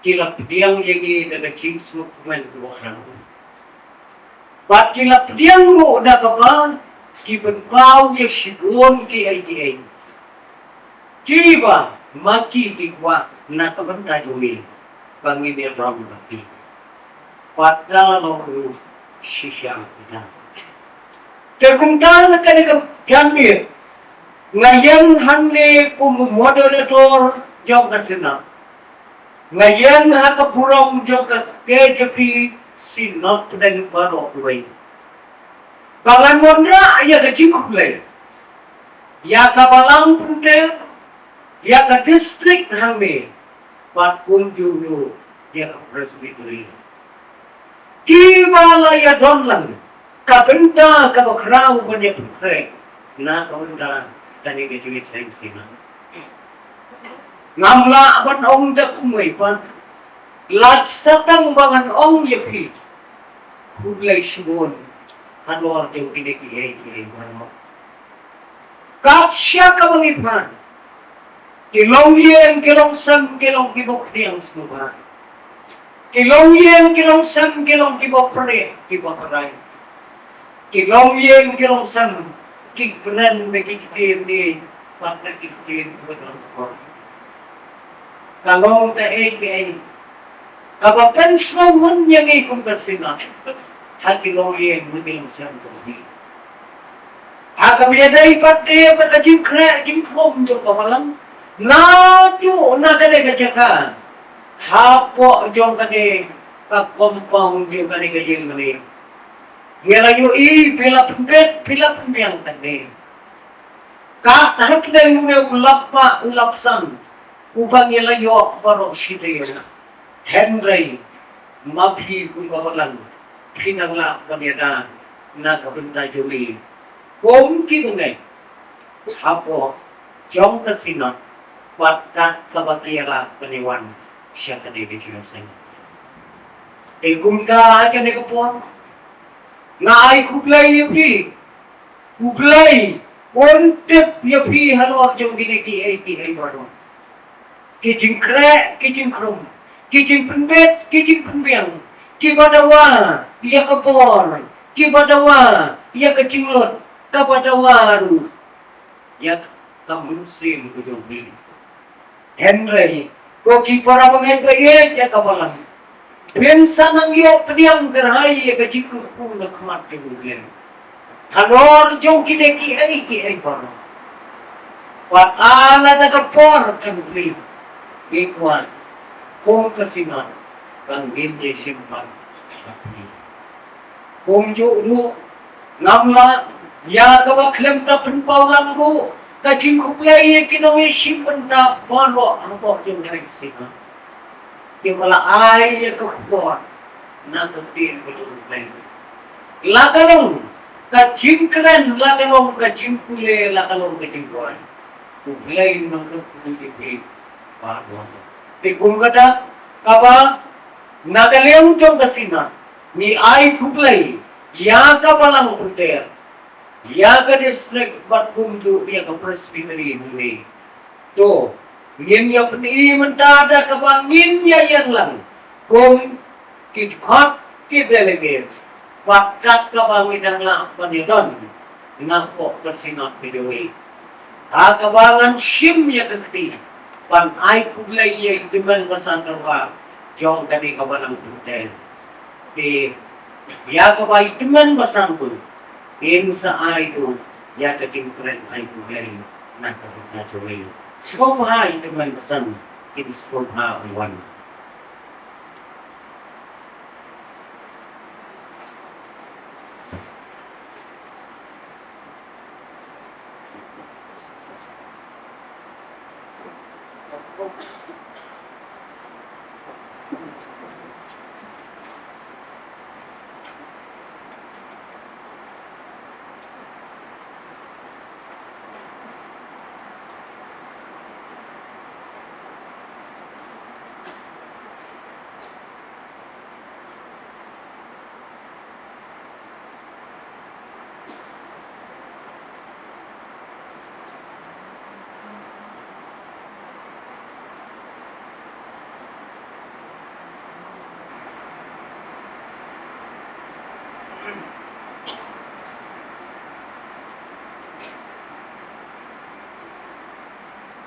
ki la pdiang ïa ngi da ka jingsngewkmen kaba khatduh. Bad ki la pdiang ruh da kaba ki pynpaw ïa shibun kiei kiei kiba ma ki ki kwah na ka bynta jong ngi ba ngin ïa don bad ki. Bad ka la long ruh shisha kita. Te kumta na kane ka janmiet nga ïeng hangne kum u moderator jong ka Synod. Nga ïeng ha ka burom jong ka K J P Synod Pdeng baroh kawei. Ba ngan wanrah ïa ka jingkhublei ïa ka Balang Pynter, ïa ka district hangne, bad kumjuh ruh ïa ka Presbytery. Kiba la ïa don lang ka bynta kaba khraw ban ïa pynkhreh na ka bynta kane ka jingïaseng Synod. Ngam lah ban ong da kumwei pat, lait sa tang ba ngan ong ïa phi khublei shibun halor jong kine kiei kiei baroh. Kat shaba ngi pan, ki longïing ki longsem ki long kiba pdiang sngewbha. Ki longïing ki longsem ki long kiba pyrshah kiba pyrshah. Ki longïing ki longsem ki kren bad ki ktien ne pat bad ki ktien kiba don kor. Ka long kaei kaei kaba pynsngewhun ïa ngi kum ka Synod ha ki longïing bad ki longsem jong ngi. Ha kaba ïadei pat de bad ka jingkhreh jingkhrum jong ka Balang, naduh na kane ka jaka hapoh jong kane ka compound jong kane ka ïing kane, ngi la ïohi phi la pynbit phi la pynbiang kane. Kat hapdeng une u lapbah u lapsan uba ngi la ïoh baroh shi taïew. Hynrei ma phi kum ka Balang phi nang lah ban ïada na ka bynta jong ngi kum ki bangeit hapoh jong ka Synod bad kat kaba ki ïa lah ban ïa wan sha kane ka jingïaseng. Te kumta ha kane ka por nga ai khublei ïa phi. U Blei un tip ïa phi halor jong kine kiei kiei baroh. Ki jingkhreh ki jingkhrum, ki jingpynbit ki jingpynbiang, kiba dawa ïa ka bor, kiba dawa ïa ka jinglut, kaba dawa ruh ïa ka mynsiem ka jong phi. Hynrei ko ki para bangeit ba ïeit ïa ka Balang, phin sa nang ïoh pdiang kyrhai ïa ka jingkyrkhu na khmat jong U Blei halor jong kine kiei kiei baroh. Bad lada ka por kan plie, ngi kwah kum ka Synod ba ngin ïa shim bad ha phi. Kumjuh ruh ngam lah ïa kaba khlem da pynpaw lang ruh ka jingkhublei ïa ki nongïashim bynta baroh hapoh jong ka Synod kiba la ai ïa ka khubor na ka ktien ka jong U Blei. La ka long ka jingkren, la ka long ka jingpule, la ka long ka jingduwai, U Blei un nang kyrkhu ïa phi baroh. Te kum kata kaba na ka liang jong ka Synod ngi ai khublei ïa ka Balang Pynter, ïa ka district bad kumjuh ïa ka Presbytery hangne. To ngin ïa pyni mynta da kaba ngin ïa ïeng lang kum ki dkhot ki delegate bad kat kaba ngi dang lah ban ïa don napoh ka Synod ka jong ngi. Ha kaba ngan shim ïa ka kti ban ai khublei ïa i tymmen basan dorbar jong kane ka Balang Pynter. Te ïa kaba i tymmen basan ruh in sa ai ruh ïa ka jingkren ai khublei na ka bynta jong ngi. Sngewbha i tymmen basan, in sngewbha wan.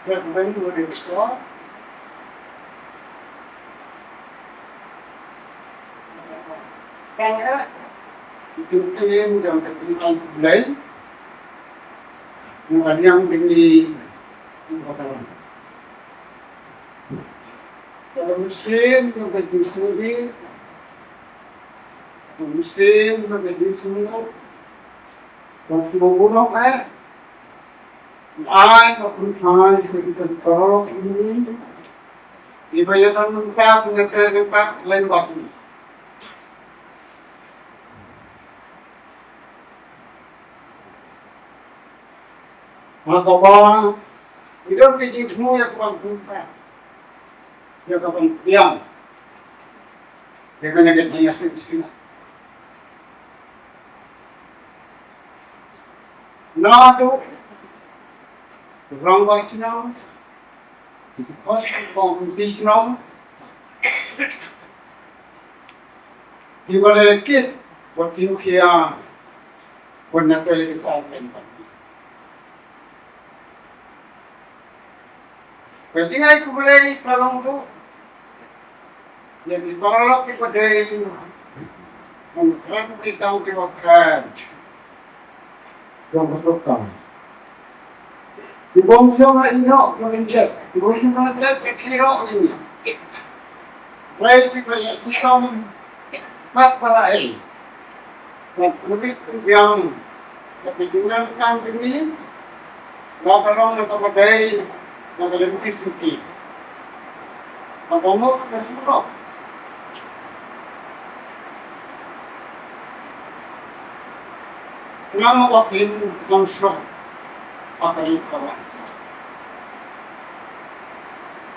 Reverend William Scott. Sekarang, kita ingin jangan kita mulai. Yang ada yang tinggi, yang bakalan. Kalau Muslim, yang tinggi, Muslim, yang tinggi, Muslim, Muslim, eh. Ai ka pynphai ka jingkyntoh ïa ngi. Iba ïa nang nangta pynïatrei nangta lem bad ngi. Ha kaba ngi don ka jingthmu ïa ka ban pynphai. Ïa ka ban pdiang ïa kane ka jingïaseng sila. Naduh rangbah shnong, khot kong ti shnong, kiba la kit bad ki mukhiya ban ïatrei ïa ka ban Ka jingai khublei ka long ruh ïa ki paralok kiba dei, ngan kren ki kam kiba kren. Jong ka sorkar. Ki bym shong ha ïehnoh ka lyndet, ki bym shong ha lyndet ka ïehnoh ïa ngi. Hynrei kiba ïa shitom pat ba la ei. Ka pynbit pynbiang na ka jingdonkam jong ngi, la ka long na kaba dei na ka lynti lynti. Kaba mut ka surok. Nga ma ka phin kam surok. Ka ka ri ka ba.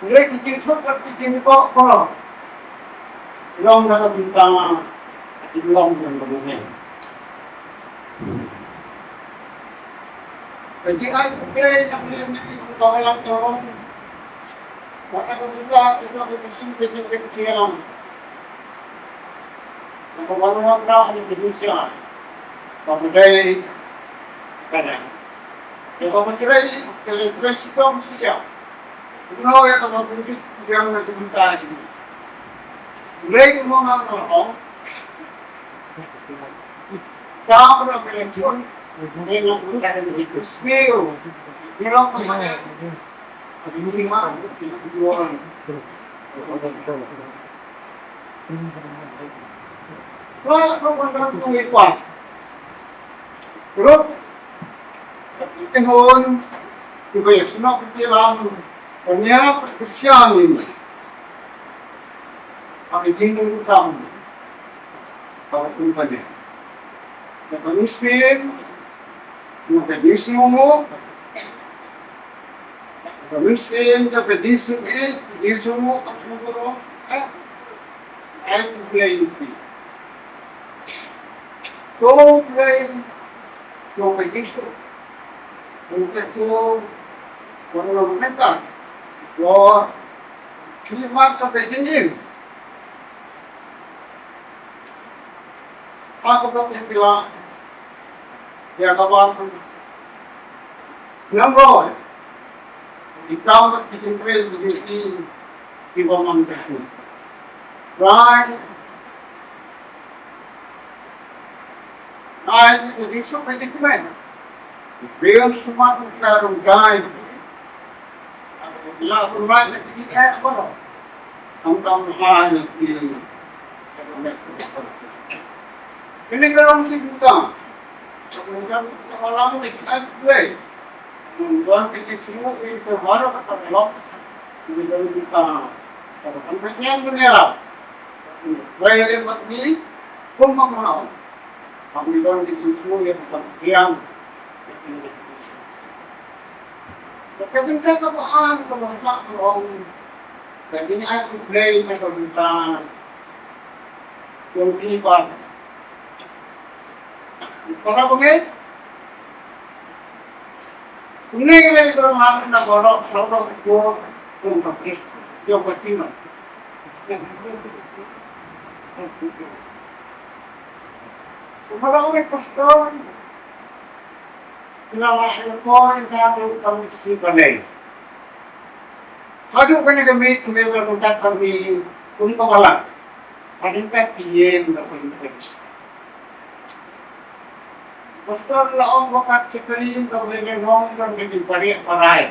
Ngi ki jingsuk ka ki jingkok ko. Long na ka bynta ka jinglong jong ka bneng. Ka jingai khublei na ka liang jong ki kong kong lang jong. Ka ka bynta ka jong ka sim ka jong ka jiang. Ka ka wan wan ka ka jingsuk. Ka ka dei ka dei. Ka ka trei ka trei shitom shisha. Kumno ïa kaba pynbit pynbiang na ka bynta jong ngi. Hynrei kumno nga ong, tang kumno ka la jur, hynrei nga ong ka dang ri ka sniew. Ngi long kumno ïa ka dang ri ma, ka dang ri ma. Ba ba ba ba ba ba. Terus, ka kynhun kiba ïasnoh ka tilam ban ïarap ka ksiar ngi. Ka jingdonkam ka kumne. Ka mynsiem, ka jingsngewnguh, ka mynsiem, ka jingsngewnguh, ka jingsngewnguh, ka sngewbha, eh, ai U Blei ïa ki. To U Blei, to ka Jisu, to ka to, ko nong neka, ko ki mat ka jingim. Aku ba phi pila ïa ka ban nang roi. Ki kam bad ki jingtrei ki jingtrei kiba man ka sngewbha. Rai. Rai ki jingsuk ki jingkmen. Biang sumar ka rung rai. La pynbait na ki jingeh baroh. Khamtam ha ïa ki. Kane ka long shi bynta. Khamtam ha la ki jingeh. Khamtam ha ki jingsngew ïa ki baroh ka long. Kane ka long bynta. Khamtam ha ki jingeh. Khamtam ha ki jingeh. Khamtam ha ki jingeh. Ka bynta kaba ar kaba sah ka long ka jingai U Blei na ka bynta jong phi bad para bangeit. Kumne ka dei ka long na ka rok ka rok ko jong ka Khrist jong ka Sinod. Kumba la ong i pastor, ki la lah ïa ka por ïa ka dei ka mih ka sngi balei. Haduh kane ka miet, kumne ba kumta kami, kum ka balang. Hadien ka ïing ka pynbeit. Pastor la ong ba kat sa ka ïing ka pynbeit, ong ka pynbeit parai parai.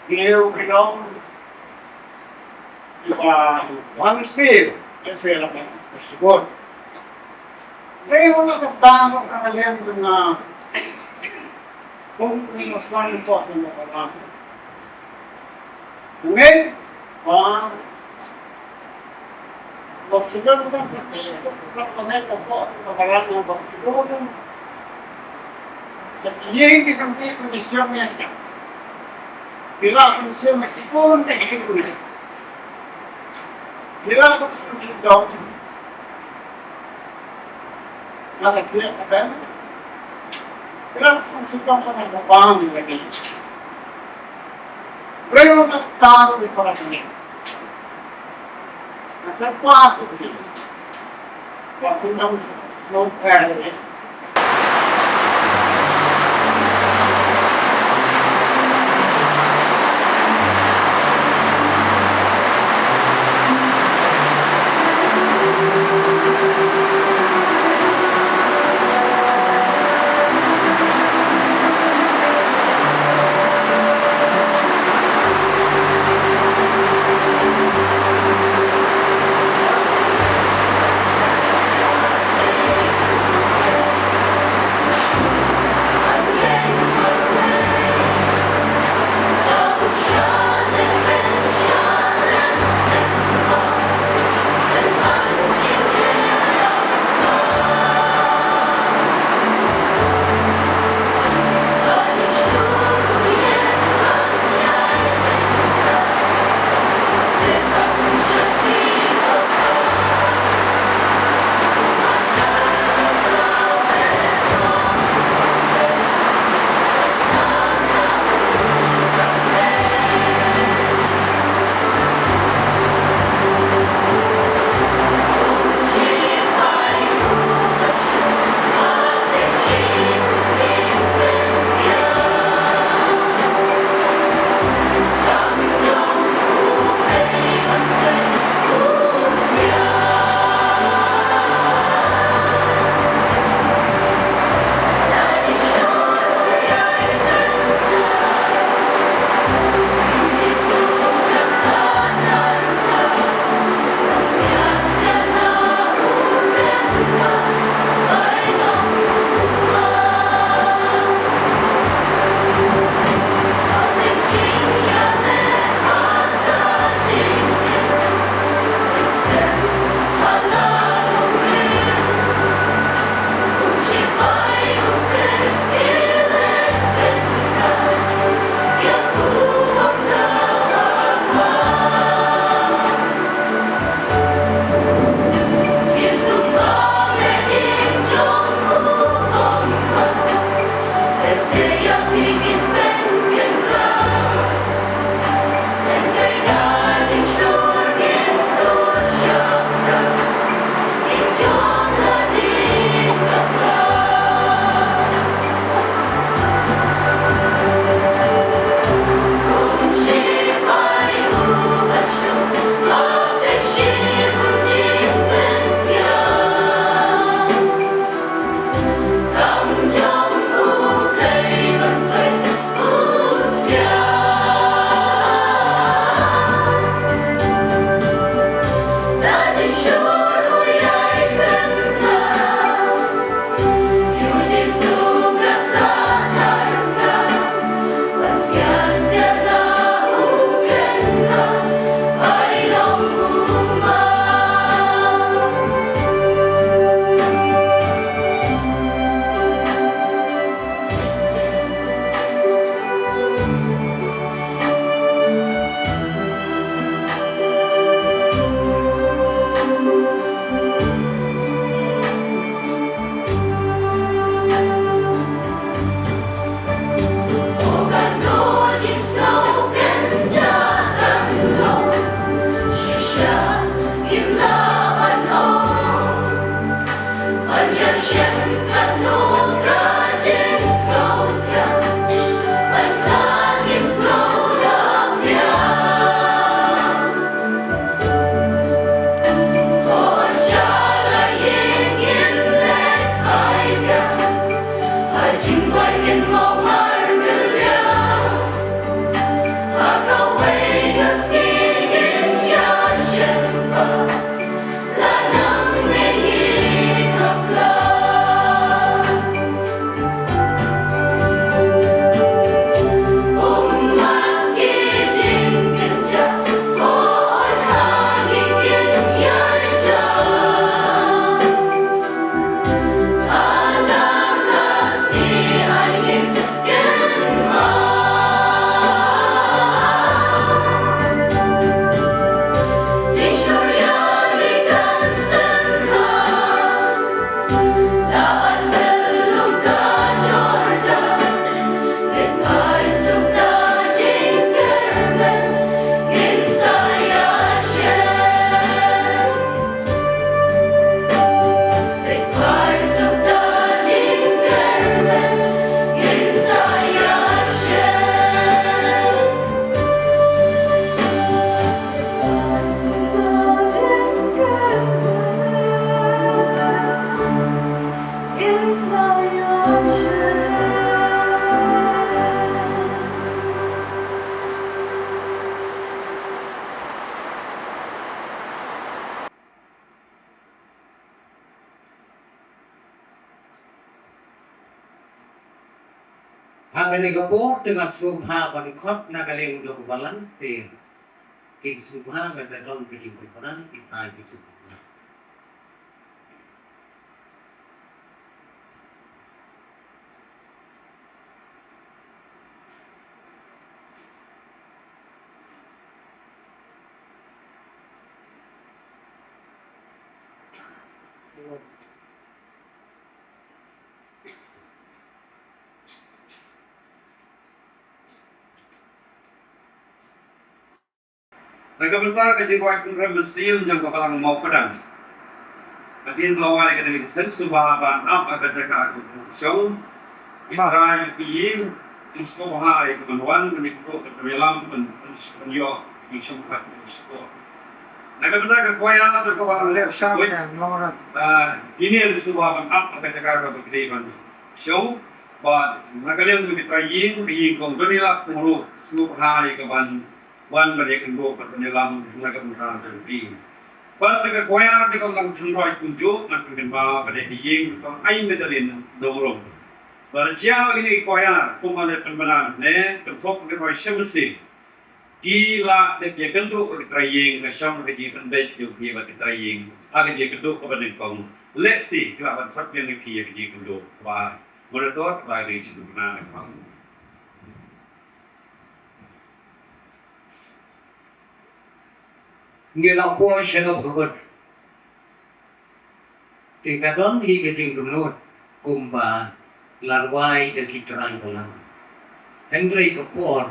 Believe ki long, ah, one seal, let's say, like, a sword. Dei wana ka tang ka liang na, kung kung sa ni to na ka lang. Ngi, ah, Bok sida bukan kata, bukan pakai tepuk, bukan barang yang bok sida. Sekian kita pergi ke Malaysia, Malaysia. Bila Malaysia masih pun tak hidup. Bila Malaysia hidup, maka tidak akan. Bila Malaysia hidup, maka bang lagi. Briew na ka ktar u para bangeit. Na ka ktar u bangeit. Wa kynnoh snow prayer. Ha kane ka por te nga sngewbha ban khot na ka liang jong ka balang te kin sngewbha ban da don ka jingkyrpad ki tai ki jingkyrpad. Na ka bynta ka jingrwai kynrem mynsiem jong ka balang Mawpadang. Hadien ba la wai ka dei ka seng suba ban ap ha ka jaka ka shong. Ki trai ki ïing, ki sngewbha ïa ka ban wan, ban ïakynduh, ban ïalam, ban, ban, ban ïoh ki shongkhat, ban shongkhat. Na ka bynta ka choir, na ka bynta ka choir, ah, kine ki sngewbha ban ap ha ka jaka ka ba ki dei ban shong. Bad na ka liang jong ki trai ïing, ki ïing kong Donilap Pyngrope, sngewbha ïa ka ban wan ban ïakynduh bad ban ïalam na ka bynta jong ki. Bad na ka choir te kong Nongthymmai Kumjuh, ngan pynbha bad ïa ka ïing kong Ai Medalin Nongrum. Bad jia ba kine ki choir kumba ne pynbna ne pynthok ki roi shem mynsiem. Ki la dep ïakynduh ki trai ïing, ka shong ka jingpynbeit jong ki bad ki trai ïing ha ka jingïakynduh kaba nyngkong. Lehse ki la ban khot biang ïa ki ïa ka jingïakynduh kaba monitor kaba dei jingduna kaba. Ngi la poi sha ka bukut. Te ka don hi ka jingdonkam kumba la rwai da ki trai balang. Hynrei ka por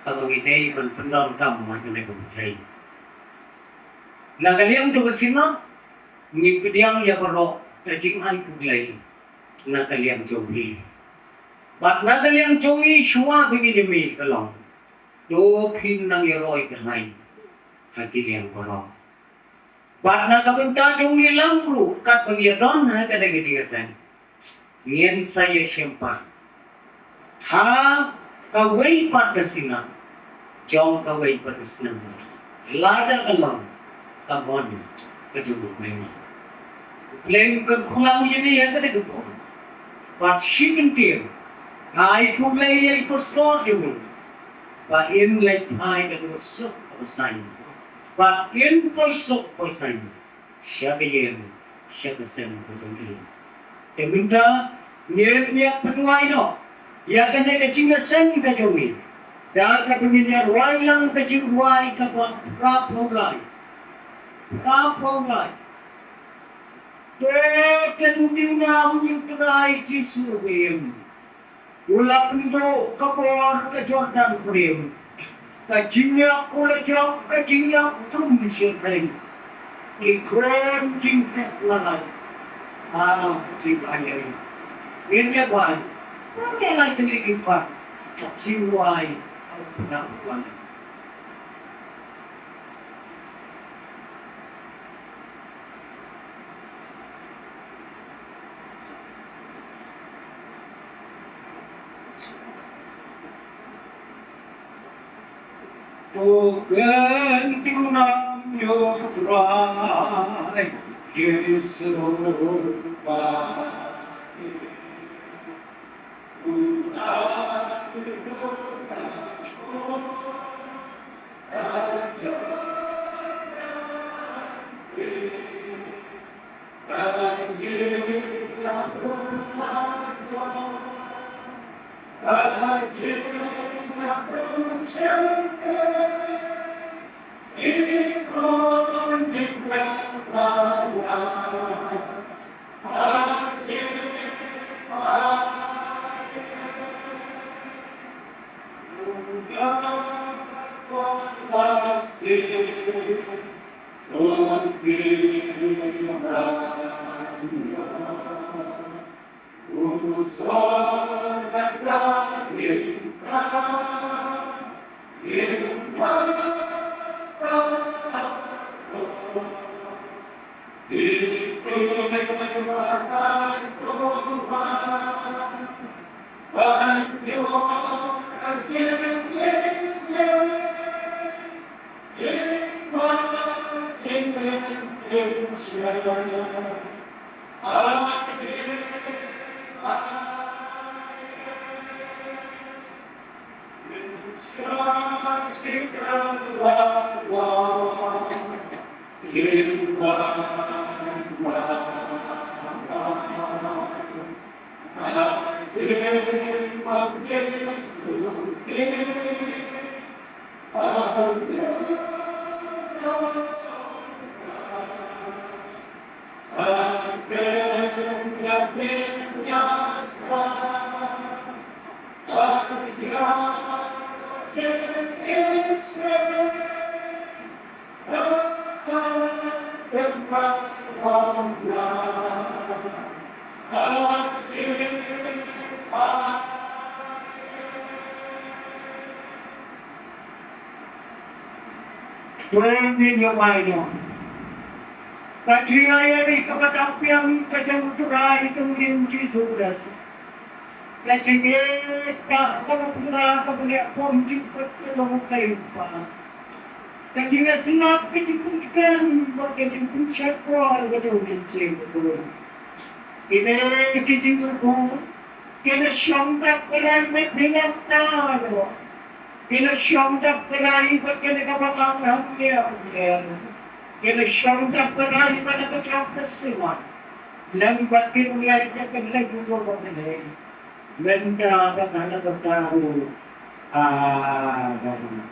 kaba ngi dei ban pyndonkam ha kane ka pyrthei. Na ka liang jong ka Synod ngi pdiang ïa baroh ka jingai khublei na ka liang jong phi. Bad na ka liang jong ngi shuwa ba ngin ïa mih ka long, to phin nang ïaroi ka nai ha ki liang baroh. Bad na ka bynta jong ngi lang ruh katba ngi ïa don ha kane ka jingïaseng, ngin sa ïashem pat ha kawei pat ka Synod jong kawei pat ka snem, lada ka long ka mon ka jong U Blei. U Blei un kyrkhu lang ïa ngi ha kane ka por. Bad shi kyntien ai khublei ïa i pastor jong ngi ba in leit phai ka dohsuk ka basaiñ. Bad in poi suk poi saiñ sha ka ïing sha ka sem ka jong i. Te mynta ngin ïa pynduwai noh ïa kane ka jingïaseng ka jong i da kaba ngin ïa rwai lang ka jingrwai kaba phra phew lai. Phra phew lai. To kyntiew nam ïa U Trai Jisu ba im. U la pynduh ka bor ka Jordan Prem. Ka jingïap u la jop, ka jingïap thum sha kheiñ. Ki khun jingtep la lait ha ka jingaiei. Ngin ïa wan. Ngin ïa lai tylli ki pat ka jingwai ha u Pdeng Blei. To kyntiew nam ïa U Trai Jisu ba im. Tuan nin ïa bai ïa. Ka jingïaid ka ba dang biang ka jong U Trai jong ngi U Jisu Khrist. Ka jingïeit ka ka ba pura ka ba leh pom jingpyut ka jong U Blei U Kpa. Ka jingïasngap ka jingpynkhiah bad ka jingpynshait bor ka jong U Mynsiem Bakhuid. Kine ki jingkyrkhu, kine shong dap kyrhai bad pynlong na lo. Kine shong dap kyrhai bad kine ka ba nang ham ïa pynker. Kine shong dap kyrhai bad ka jong ka siwan. Lem bad kine ïa ka leng to ba kine. Mynta bad na ka ta u. Amen.